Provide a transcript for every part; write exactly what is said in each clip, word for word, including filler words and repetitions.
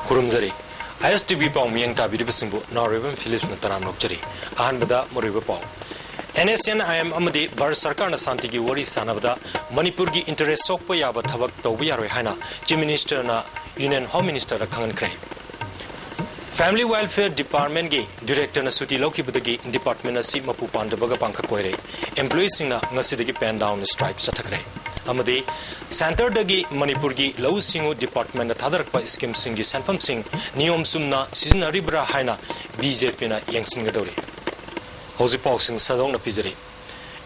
ꯈꯨꯔꯨꯝꯖꯔꯤ꯫ ꯑꯥꯏ ꯑꯦꯁ T V ꯄꯥꯎ ꯃꯤꯠꯌꯦꯡ ꯇꯥꯕꯤꯔꯤꯕꯁꯤꯡꯕꯨ ꯅꯥꯎꯔꯦꯝꯕꯝ ꯐꯤꯂꯤꯞꯁꯅ ꯇꯔꯥꯝꯅ ꯑꯣꯛꯆꯔꯤ꯫ ꯑꯍꯥꯟꯕꯗ ꯃꯔꯨꯑꯣꯏꯕ ꯄꯥꯎ꯫ N S N I M ꯑꯃꯗꯤ ꯚꯥꯔꯠ ꯁꯔꯀꯥꯔꯅ ꯁꯥꯟꯇꯤꯒꯤ ꯋꯥꯔꯤ ꯁꯥꯟꯅꯕꯗ ꯃꯅꯤꯄꯨꯔꯒꯤ interest ꯁꯣꯛꯄ ꯌꯥꯕ ꯊꯕꯛ ꯇꯧꯕ ꯌꯥꯔꯣꯏ ꯍꯥꯏꯅ Chief Minister ꯅ Union Home Minister ꯗ ꯈꯪꯍꯟꯈ꯭ꯔꯦ꯫ Family Welfare Department ꯀꯤ Director ꯅ ꯁꯨꯇꯤ ꯂꯧꯈꯤꯕꯗꯒꯤ department ꯑꯁꯤ ꯃꯄꯨ ꯄꯥꯟꯗꯕꯒ ꯄꯥꯡꯈꯛ ꯑꯣꯏꯔꯦ꯫ Employee ꯁꯤꯡꯅ ꯉꯁꯤꯗꯒꯤ pen down strike ꯆꯠꯊꯈ꯭ꯔꯦ꯫ ꯑꯃꯗꯤ Centre ꯗꯒꯤ ꯃꯅꯤꯄꯨꯔꯒꯤ ꯂꯧꯎ ꯁꯤꯡꯎ department ꯅ ꯊꯥꯗꯔꯛꯄ scheme ꯁꯤꯡꯒꯤ ꯁꯦꯟꯐꯝꯁꯤꯡ ꯅꯤꯌꯣꯝ ꯆꯨꯝꯅ ꯁꯤꯖꯤꯟꯅꯔꯤꯕ꯭ꯔꯥ ꯍꯥꯏꯅ ꯕꯤ ꯖꯦ ꯄꯤ ꯅ ꯌꯦꯡꯁꯤꯟꯒꯗꯧꯔꯤ꯫ ꯍꯧꯖꯤꯛ ꯄꯥꯎꯁꯤꯡ ꯁꯟꯗꯣꯛꯅ ꯄꯤꯖꯔꯤ꯫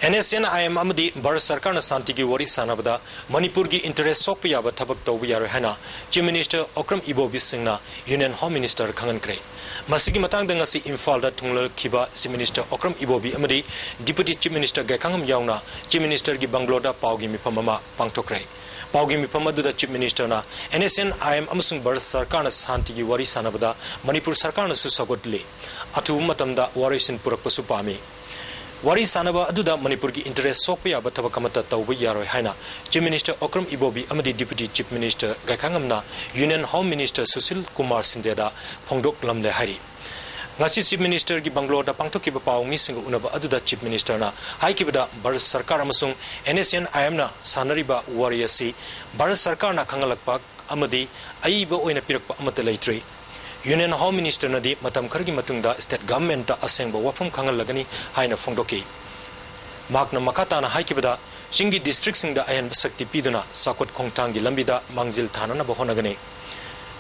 N S N I M ꯑꯃꯗꯤ ꯚꯥꯔꯠ ꯁꯔꯀꯥꯔꯅ ꯁꯥꯟꯇꯤꯒꯤ ꯋꯥꯔꯤ ꯁꯥꯟꯅꯕꯗ ꯃꯅꯤꯄꯨꯔꯒꯤ interest ꯁꯣꯛꯄ ꯌꯥꯕ ꯊꯕꯛ ꯇꯧꯕ ꯌꯥꯔꯣꯏ ꯍꯥꯏꯅ Chief Minister ꯑꯣꯀ꯭ꯔꯝ ꯏꯕꯣꯕꯤ ꯁꯤꯡꯅ Union Home Minister ꯗ ꯈꯪꯍꯟꯈ꯭ꯔꯦ꯫ ꯃꯁꯤꯒꯤ ꯃꯇꯥꯡꯗ ꯉꯁꯤ ꯏꯝꯐꯥꯜꯗ ꯊꯨꯡꯂꯈꯤꯕ Chief Minister ꯑꯣꯀ꯭ꯔꯝ ꯏꯕꯣꯕꯤ ꯑꯃꯗꯤ Deputy Chief Minister ꯒꯥꯏꯈꯥꯉꯝ ꯌꯥꯎꯅ Chief Minister ꯒꯤ bungalow ꯗ ꯄꯥꯎꯒꯤ ꯃꯤꯐꯝ ꯑꯃ ꯄꯥꯡꯊꯣꯛꯈ꯭ꯔꯦ꯫ ꯄꯥꯎꯒꯤ ꯃꯤꯐꯝ ꯑꯗꯨꯗ Chief Minister ꯅ N S N I M ꯑꯃꯁꯨꯡ ꯚꯥꯔꯠ ꯁꯔꯀꯥꯔꯅ ꯁꯥꯟꯇꯤꯒꯤ ꯋꯥꯔꯤ ꯁꯥꯟꯅꯕꯗ ꯃꯅꯤꯄꯨꯔ ꯁꯔꯀꯥꯔꯅꯁꯨ ꯁꯧꯒꯠꯂꯤ꯫ ꯑꯊꯨꯕ ꯃꯇꯝꯗ ꯋꯥꯔꯣꯏꯁꯤꯟ ꯄꯨꯔꯛꯄꯁꯨ ꯄꯥꯝꯃꯤ꯫ ꯋꯥꯔꯤ ꯁꯥꯟꯅꯕ ꯑꯗꯨꯗ ꯃꯅꯤꯄꯨꯔꯒꯤ interest ꯁꯣꯛꯄ ꯌꯥꯕ ꯊꯕꯛ ꯑꯃꯠꯇ ꯇꯧꯕ ꯌꯥꯔꯣꯏ ꯍꯥꯏꯅ Chief Minister ꯑꯣꯀ꯭ꯔꯝ ꯏꯕꯣꯕꯤ ꯑꯃꯗꯤ Deputy Chief Minister ꯒꯥꯏꯈꯥꯉꯝꯅ Union Home Minister Sushil Kumar ꯁꯤꯟꯗꯦꯗ ꯐꯣꯡꯗꯣꯛꯂꯝꯂꯦ ꯍꯥꯏꯔꯤ꯫ ꯉꯁꯤ Chief Minister ꯒꯤ bungalow ꯗ ꯄꯥꯡꯊꯣꯛꯈꯤꯕ ꯄꯥꯎ ꯃꯤꯁꯤꯡꯒ ꯎꯅꯕ ꯑꯗꯨꯗ Chief Minister ꯅ ꯍꯥꯏꯈꯤꯕꯗ ꯚꯥꯔꯠ ꯁꯔꯀꯥꯔ ꯑꯃꯁꯨꯡ N S N I M ꯅ ꯁꯥꯟꯅꯔꯤꯕ ꯋꯥꯔꯤ ꯑꯁꯤ ꯚꯥꯔꯠ ꯁꯔꯀꯥꯔꯅ ꯈꯪꯍꯜꯂꯛꯄ ꯑꯃꯗꯤ ꯑꯏꯕ ꯑꯣꯏꯅ ꯄꯤꯔꯛꯄ ꯑꯃꯠꯇ ꯂꯩꯇ꯭ꯔꯤ꯫ Union Home Minister ꯅꯗꯤ ꯃꯇꯝ ꯈꯔꯒꯤ ꯃꯇꯨꯡꯗ state government ꯇ ꯑꯁꯦꯡꯕ ꯋꯥꯐꯝ ꯈꯪꯍꯜꯂꯒꯅꯤ ꯍꯥꯏꯅ ꯐꯣꯡꯗꯣꯛꯈꯤ꯫ ꯃꯍꯥꯛꯅ ꯃꯈꯥ ꯇꯥꯅ ꯍꯥꯏꯈꯤꯕꯗ, ꯆꯤꯡꯒꯤ district ꯁꯤꯡꯗ ꯑꯍꯦꯟꯕ ꯁꯛꯇꯤ ꯄꯤꯗꯨꯅ ꯆꯥꯎꯈꯠ ꯈꯣꯡꯊꯥꯡꯒꯤ ꯂꯝꯕꯤꯗ ꯃꯥꯡꯖꯤꯜ ꯊꯥꯅꯅꯕ ꯍꯣꯠꯅꯒꯅꯤ꯫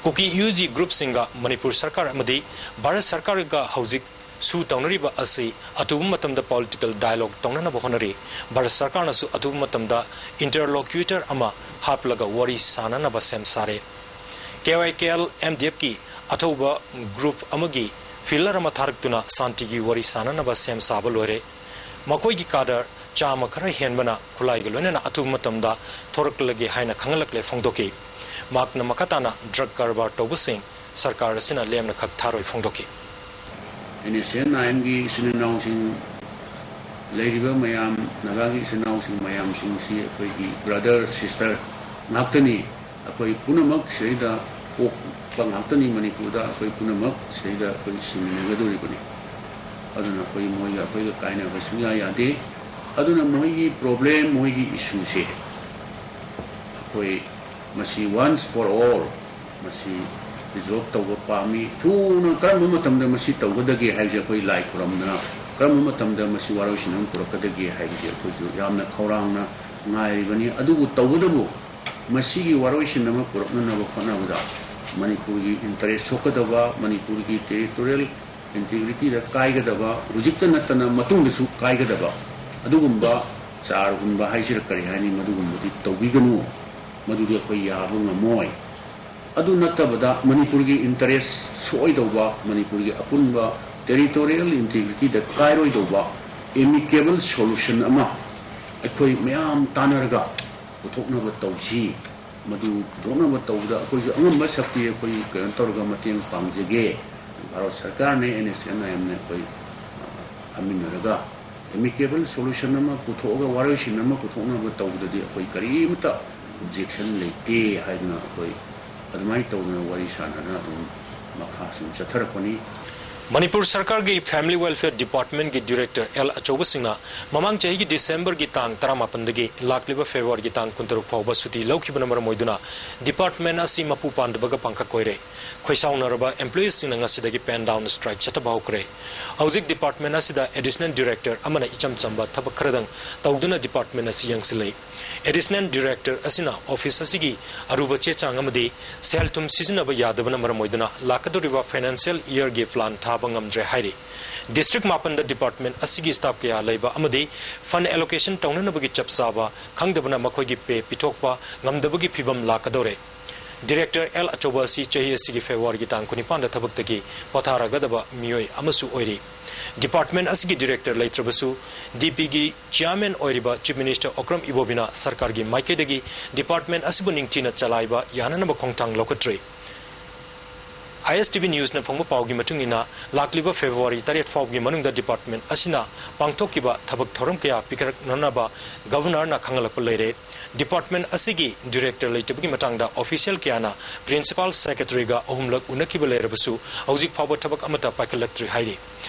ꯀꯨꯀꯤ ꯌꯨ ꯖꯤ group ꯁꯤꯡꯒ ꯃꯅꯤꯄꯨꯔ ꯁꯔꯀꯥꯔ ꯑꯃꯗꯤ ꯚꯥꯔꯠ ꯁꯔꯀꯥꯔꯒ ꯍꯧꯖꯤꯛ ꯁꯨ ꯇꯧꯅꯔꯤꯕ ꯑꯁꯤ ꯑꯊꯨꯕ ꯃꯇꯝꯗ political dialogue ꯇꯧꯅꯅꯕ ꯍꯣꯠꯅꯔꯤ꯫ ꯚꯥꯔꯠ ꯁꯔꯀꯥꯔꯅꯁꯨ ꯑꯊꯨꯕ ꯃꯇꯝꯗ interlocutor ꯑꯃ ꯍꯥꯞꯂꯒ ꯋꯥꯔꯤ ꯁꯥꯅꯅꯕ ꯁꯦꯝ ꯁꯥꯔꯦ꯫ ꯀꯦ ꯋꯥꯏ ꯀꯦ ꯑꯦꯜ ꯑꯦꯝ ꯗꯤ ꯑꯦꯐꯀꯤ ꯑꯊꯧꯕ group ꯑꯃꯒꯤ feeler ꯑꯃ ꯊꯥꯔꯛꯇꯨꯅ ꯁꯥꯟꯇꯤꯒꯤ ꯋꯥꯔꯤ ꯁꯥꯅꯅꯕ ꯁꯦꯝ ꯁꯥꯕ ꯂꯣꯏꯔꯦ꯫ ꯃꯈꯣꯏꯒꯤ cadre ꯆꯥꯝꯃ ꯈꯔ ꯍꯦꯟꯕꯅ ꯈꯨꯠꯂꯥꯏꯒ ꯂꯣꯏꯅꯅ ꯑꯊꯨꯕ ꯃꯇꯝꯗ ꯊꯣꯔꯛꯂꯒꯦ ꯍꯥꯏꯅ ꯈꯪꯍꯜꯂꯛꯂꯦ ꯐꯣꯡꯗꯣꯛꯈꯤ꯫ ꯃꯍꯥꯛꯅ ꯃꯈꯥ ꯇꯥꯅ drug ꯀꯔꯕꯥꯔ ꯇꯧꯕꯁꯤꯡ ꯁꯔꯀꯥꯔ ꯑꯁꯤꯅ ꯂꯦꯝꯅ ꯈꯛ ꯊꯥꯔꯣꯏ ꯐꯣꯡꯗꯣꯛꯈꯤ꯫ ꯑꯦꯟ ꯑꯦꯁ ꯑꯦꯟ ꯑꯥꯏ ꯑꯦꯝꯒꯤ ꯏꯆꯤꯟ ꯏꯅꯥꯎꯁꯤꯡ, ꯂꯩꯔꯤꯕ ꯃꯌꯥꯝ, ꯅꯥꯒꯥꯒꯤ ꯏꯆꯤꯟ ꯏꯅꯥꯎꯁꯤꯡ ꯃꯌꯥꯝꯁꯤꯡꯁꯤ ꯑꯩꯈꯣꯏꯒꯤ brother sister ꯉꯥꯛꯇꯅꯤ꯫ ꯑꯩꯈꯣꯏ ꯄꯨꯝꯅꯃꯛ ꯁꯤꯗꯩꯗ ꯄꯣꯛꯄ ꯉꯥꯛꯇꯅꯤ ꯃꯅꯤꯄꯨꯔꯗ꯫ ꯑꯩꯈꯣꯏ ꯄꯨꯝꯅꯃꯛ ꯁꯤꯗꯩꯗ ꯑꯩꯈꯣꯏ ꯁꯤꯃꯤꯟꯅꯒꯗꯧꯔꯤꯕꯅꯤ꯫ ꯑꯗꯨꯅ ꯑꯩꯈꯣꯏ ꯃꯣꯏꯒ ꯑꯩꯈꯣꯏꯒ ꯀꯥꯏꯅꯕ ꯁꯨꯡꯌꯥ ꯌꯥꯗꯦ꯫ ꯑꯗꯨꯅ ꯃꯣꯏꯒꯤ problem, ꯃꯣꯏꯒꯤ issueꯁꯦ ꯑꯩꯈꯣꯏ ꯃꯁꯤ once for all ꯃꯁꯤ resolve ꯇꯧꯕ ꯄꯥꯝꯃꯤ꯫ ꯊꯨꯅ ꯀꯔꯝꯕ ꯃꯇꯝꯗ ꯃꯁꯤ ꯇꯧꯒꯗꯒꯦ ꯍꯥꯏꯕꯁꯦ ꯑꯩꯈꯣꯏ ꯂꯥꯏ ꯈꯨꯔꯝꯗꯅ, ꯀꯔꯝꯕ ꯃꯇꯝꯗ ꯃꯁꯤ ꯋꯥꯔꯣꯏꯁꯤꯟ ꯑꯃ ꯄꯨꯔꯛꯀꯗꯒꯦ ꯍꯥꯏꯕꯁꯦ ꯑꯩꯈꯣꯏꯁꯨ ꯌꯥꯝꯅ ꯈꯧꯔꯥꯡꯅ ꯉꯥꯏꯔꯤꯕꯅꯤ꯫ ꯑꯗꯨꯕꯨ ꯇꯧꯕꯇꯕꯨ ꯃꯁꯤꯒꯤ ꯋꯥꯔꯣꯏꯁꯤꯟ ꯑꯃ ꯄꯨꯔꯛꯅꯅꯕ ꯍꯣꯠꯅꯕꯗ ꯃꯅꯤꯄꯨꯔꯒꯤ interest ꯁꯣꯛꯀꯗꯕ, ꯃꯅꯤꯄꯨꯔꯒꯤ territorial integrityꯗ ꯀꯥꯏꯒꯗꯕ, ꯍꯧꯖꯤꯛꯇ ꯅꯠꯇꯅ ꯃꯇꯨꯡꯗꯁꯨ ꯀꯥꯏꯒꯗꯕ ꯑꯗꯨꯒꯨꯝꯕ ꯆꯥꯔ ꯍꯨꯟꯕ ꯍꯥꯏꯁꯤꯔ ꯀꯔꯤ ꯍꯥꯏꯅꯤ, ꯃꯗꯨꯒꯨꯝꯕꯗꯤ ꯇꯧꯕꯤꯒꯅꯨ꯫ ꯃꯗꯨꯗꯤ ꯑꯩꯈꯣꯏ ꯌꯥꯕ ꯉꯝꯃꯣꯏ꯫ ꯑꯗꯨ ꯅꯠꯇꯕꯗ ꯃꯅꯤꯄꯨꯔꯒꯤ interest ꯁꯣꯛꯑꯣꯏꯗꯧꯕ, ꯃꯅꯤꯄꯨꯔꯒꯤ ꯑꯄꯨꯟꯕ territorial integrityꯗ ꯀꯥꯏꯔꯣꯏꯗꯧꯕ amicable solution ꯑꯃ ꯑꯩꯈꯣꯏ ꯃꯌꯥꯝ ꯇꯥꯟꯅꯔꯒ ꯄꯨꯊꯣꯛꯅꯕ ꯇꯧꯁꯤ꯫ ꯃꯗꯨ ꯄꯨꯊꯣꯛꯅꯕ ꯇꯧꯕꯗ ꯑꯩꯈꯣꯏꯁꯨ ꯑꯉꯝꯕ ꯁꯛꯇꯤ ꯑꯩꯈꯣꯏ ꯀꯩꯅꯣ ꯇꯧꯔꯒ ꯃꯇꯦꯡ ꯄꯥꯡꯖꯒꯦ꯫ ꯚꯥꯔꯠ ꯁꯔꯀꯥꯔꯅꯦ, NSCN-IMꯅꯦ, ꯑꯩꯈꯣꯏ, ꯑ, ꯐꯝꯃꯤꯟꯅꯔꯒ amicable solution ꯑꯃ ꯄꯨꯊꯣꯛꯑꯒ, ꯋꯥꯔꯣꯏꯁꯤꯟ ꯑꯃ ꯄꯨꯊꯣꯛꯅꯕ ꯇꯧꯕꯗꯗꯤ ꯑꯩꯈꯣꯏ ꯀꯔꯤꯃꯇ objection ꯂꯩꯇꯦ ꯍꯥꯏꯗꯨꯅ ꯑꯩꯈꯣꯏ ꯑꯗꯨꯃꯥꯏꯅ ꯇꯧꯗꯅ ꯋꯥꯔꯤ ꯁꯥꯟꯅꯗꯅ ꯑꯗꯨꯝ ꯃꯈꯥ ꯁꯨꯝ ꯆꯠꯊꯔꯛꯄꯅꯤ꯫ ꯃꯅꯤꯄꯨꯔ ꯁꯔꯀꯥꯔꯒꯤ Family Welfare Departmentꯀꯤ Director L ꯑꯆꯧꯕꯁꯤꯡꯅ ꯃꯃꯥꯡ ꯆꯍꯤꯒꯤ Decemberꯒꯤ ꯇꯥꯡ ꯇꯔꯥꯃꯥꯄꯟꯗꯒꯤ ꯂꯥꯛꯂꯤꯕ Februaryꯒꯤ ꯇꯥꯡ ꯀꯨꯟꯇꯔꯨꯛ ꯐꯥꯎꯕ ꯁꯨꯇꯤ ꯂꯧꯈꯤꯕꯅ ꯃꯔꯝ ꯑꯣꯏꯗꯨꯅ department ꯑꯁꯤ ꯃꯄꯨ ꯄꯥꯟꯗꯕꯒ ꯄꯥꯡꯈꯛ ꯑꯣꯏꯔꯦ꯫ ꯈꯣꯏꯁꯥꯎꯅꯔꯕ employeesꯁꯤꯡꯅ ꯉꯁꯤꯗꯒꯤ pen down strike ꯆꯠꯊꯕ ꯍꯧꯈ꯭ꯔꯦ꯫ ꯍꯧꯖꯤꯛ department ꯑꯁꯤꯗ additional director ꯑꯃꯅ ꯏꯆꯝ ꯆꯝꯕ ꯊꯕꯛ ꯈꯔꯗꯪ ꯇꯧꯗꯨꯅ department ꯑꯁꯤ ꯌꯦꯡꯁꯤꯜꯂꯤ꯫ Additional director ꯑꯁꯤꯅ office ꯑꯁꯤꯒꯤ ꯑꯔꯨꯕ ꯆꯦ ꯆꯥꯡ ꯑꯃꯗꯤ ꯁꯦꯜ ꯊꯨꯝ ꯁꯤꯖꯤꯟꯅꯕ ꯌꯥꯗꯕꯅ ꯃꯔꯝ ꯑꯣꯏꯗꯨꯅ ꯂꯥꯛꯀꯗꯧꯔꯤꯕ financial yearꯒꯤ plan ꯊꯥꯕ ꯉꯝꯗ꯭ꯔꯦ ꯍꯥꯏꯔꯤ꯫ District ꯃꯥꯄꯟꯗ department ꯑꯁꯤꯒꯤ staff ꯀꯌꯥ ꯂꯩꯕ ꯑꯃꯗꯤ fund allocation ꯇꯧꯅꯅꯕꯒꯤ ꯆꯞ ꯆꯥꯕ ꯈꯪꯗꯕꯅ ꯃꯈꯣꯏꯒꯤ pay ꯄꯤꯊꯣꯛꯄ ꯉꯝꯗꯕꯒꯤ ꯐꯤꯚꯝ ꯂꯥꯛꯀꯗꯧꯔꯦ꯫ Director L ꯑꯆꯧꯕ ꯑꯁꯤ ꯆꯍꯤ ꯑꯁꯤꯒꯤ Februaryꯒꯤ ꯇꯥꯡ ꯀꯨꯟꯅꯤꯄꯥꯟꯗ ꯊꯕꯛꯇꯒꯤ ꯄꯣꯊꯥꯔꯒꯗꯕ ꯃꯤꯑꯣꯏ ꯑꯃꯁꯨ ꯑꯣꯏꯔꯤ꯫ Department ꯑꯁꯤꯒꯤ director ꯂꯩꯇ꯭ꯔꯕꯁꯨ, DPꯒꯤ chairman ꯑꯣꯏꯔꯤꯕ Chief Minister ꯑꯣꯀ꯭ꯔꯝ ꯏꯕꯣꯕꯤꯅ ꯁꯔꯀꯥꯔꯒꯤ ꯃꯥꯏꯀꯩꯗꯒꯤ department ꯑꯁꯤꯕꯨ ꯅꯤꯡꯊꯤꯅ ꯆꯂꯥꯏꯕ ꯌꯥꯅꯅꯕ ꯈꯣꯡꯊꯥꯡ ꯂꯧꯈꯠꯇ꯭ꯔꯤ꯫ ꯑꯥꯏ ꯑꯦꯁ ꯇꯤ ꯚꯤ ꯅ꯭ꯌꯨꯁꯅ ꯐꯪꯕ ꯄꯥꯎꯒꯤ ꯃꯇꯨꯡ ꯏꯟꯅ, ꯂꯥꯛꯂꯤꯕ ꯐꯦꯕ꯭ꯔꯨꯋꯥꯔꯤ ꯇꯔꯦꯠ ꯐꯥꯎꯕꯒꯤ ꯃꯅꯨꯡꯗ ꯗꯤꯄꯥꯔꯠꯃꯦꯟꯠ ꯑꯁꯤꯅ ꯄꯥꯡꯊꯣꯛꯈꯤꯕ ꯊꯕꯛ ꯊꯧꯔꯝ ꯀꯌꯥ ꯄꯤꯈꯠꯂꯛꯅꯅꯕ ꯒꯕꯔꯅꯔꯅ ꯈꯪꯍꯜꯂꯛꯄ ꯂꯩꯔꯦ꯫ ꯗꯤꯄꯥꯔꯠꯃꯦꯟꯠ ꯑꯁꯤꯒꯤ ꯗꯤꯔꯦꯛꯇꯔ ꯂꯩꯇꯕꯒꯤ ꯃꯇꯥꯡꯗ ꯑꯣꯐꯤꯁꯤꯌꯦꯜ ꯀꯌꯥꯅ ꯄ꯭ꯔꯤꯟꯁꯤꯄꯥꯜ ꯁꯦꯀ꯭ꯔꯦꯇꯔꯤꯒ ꯑꯍꯨꯝꯂꯛ ꯎꯅꯈꯤꯕ ꯂꯩꯔꯕꯁꯨ, ꯍꯧꯖꯤꯛ ꯐꯥꯎꯕ ꯊꯕꯛ ꯑꯃꯠꯇ ꯄꯥꯏꯈꯠꯂꯛꯇ꯭ꯔꯤ ꯍꯥꯏꯔꯤ꯫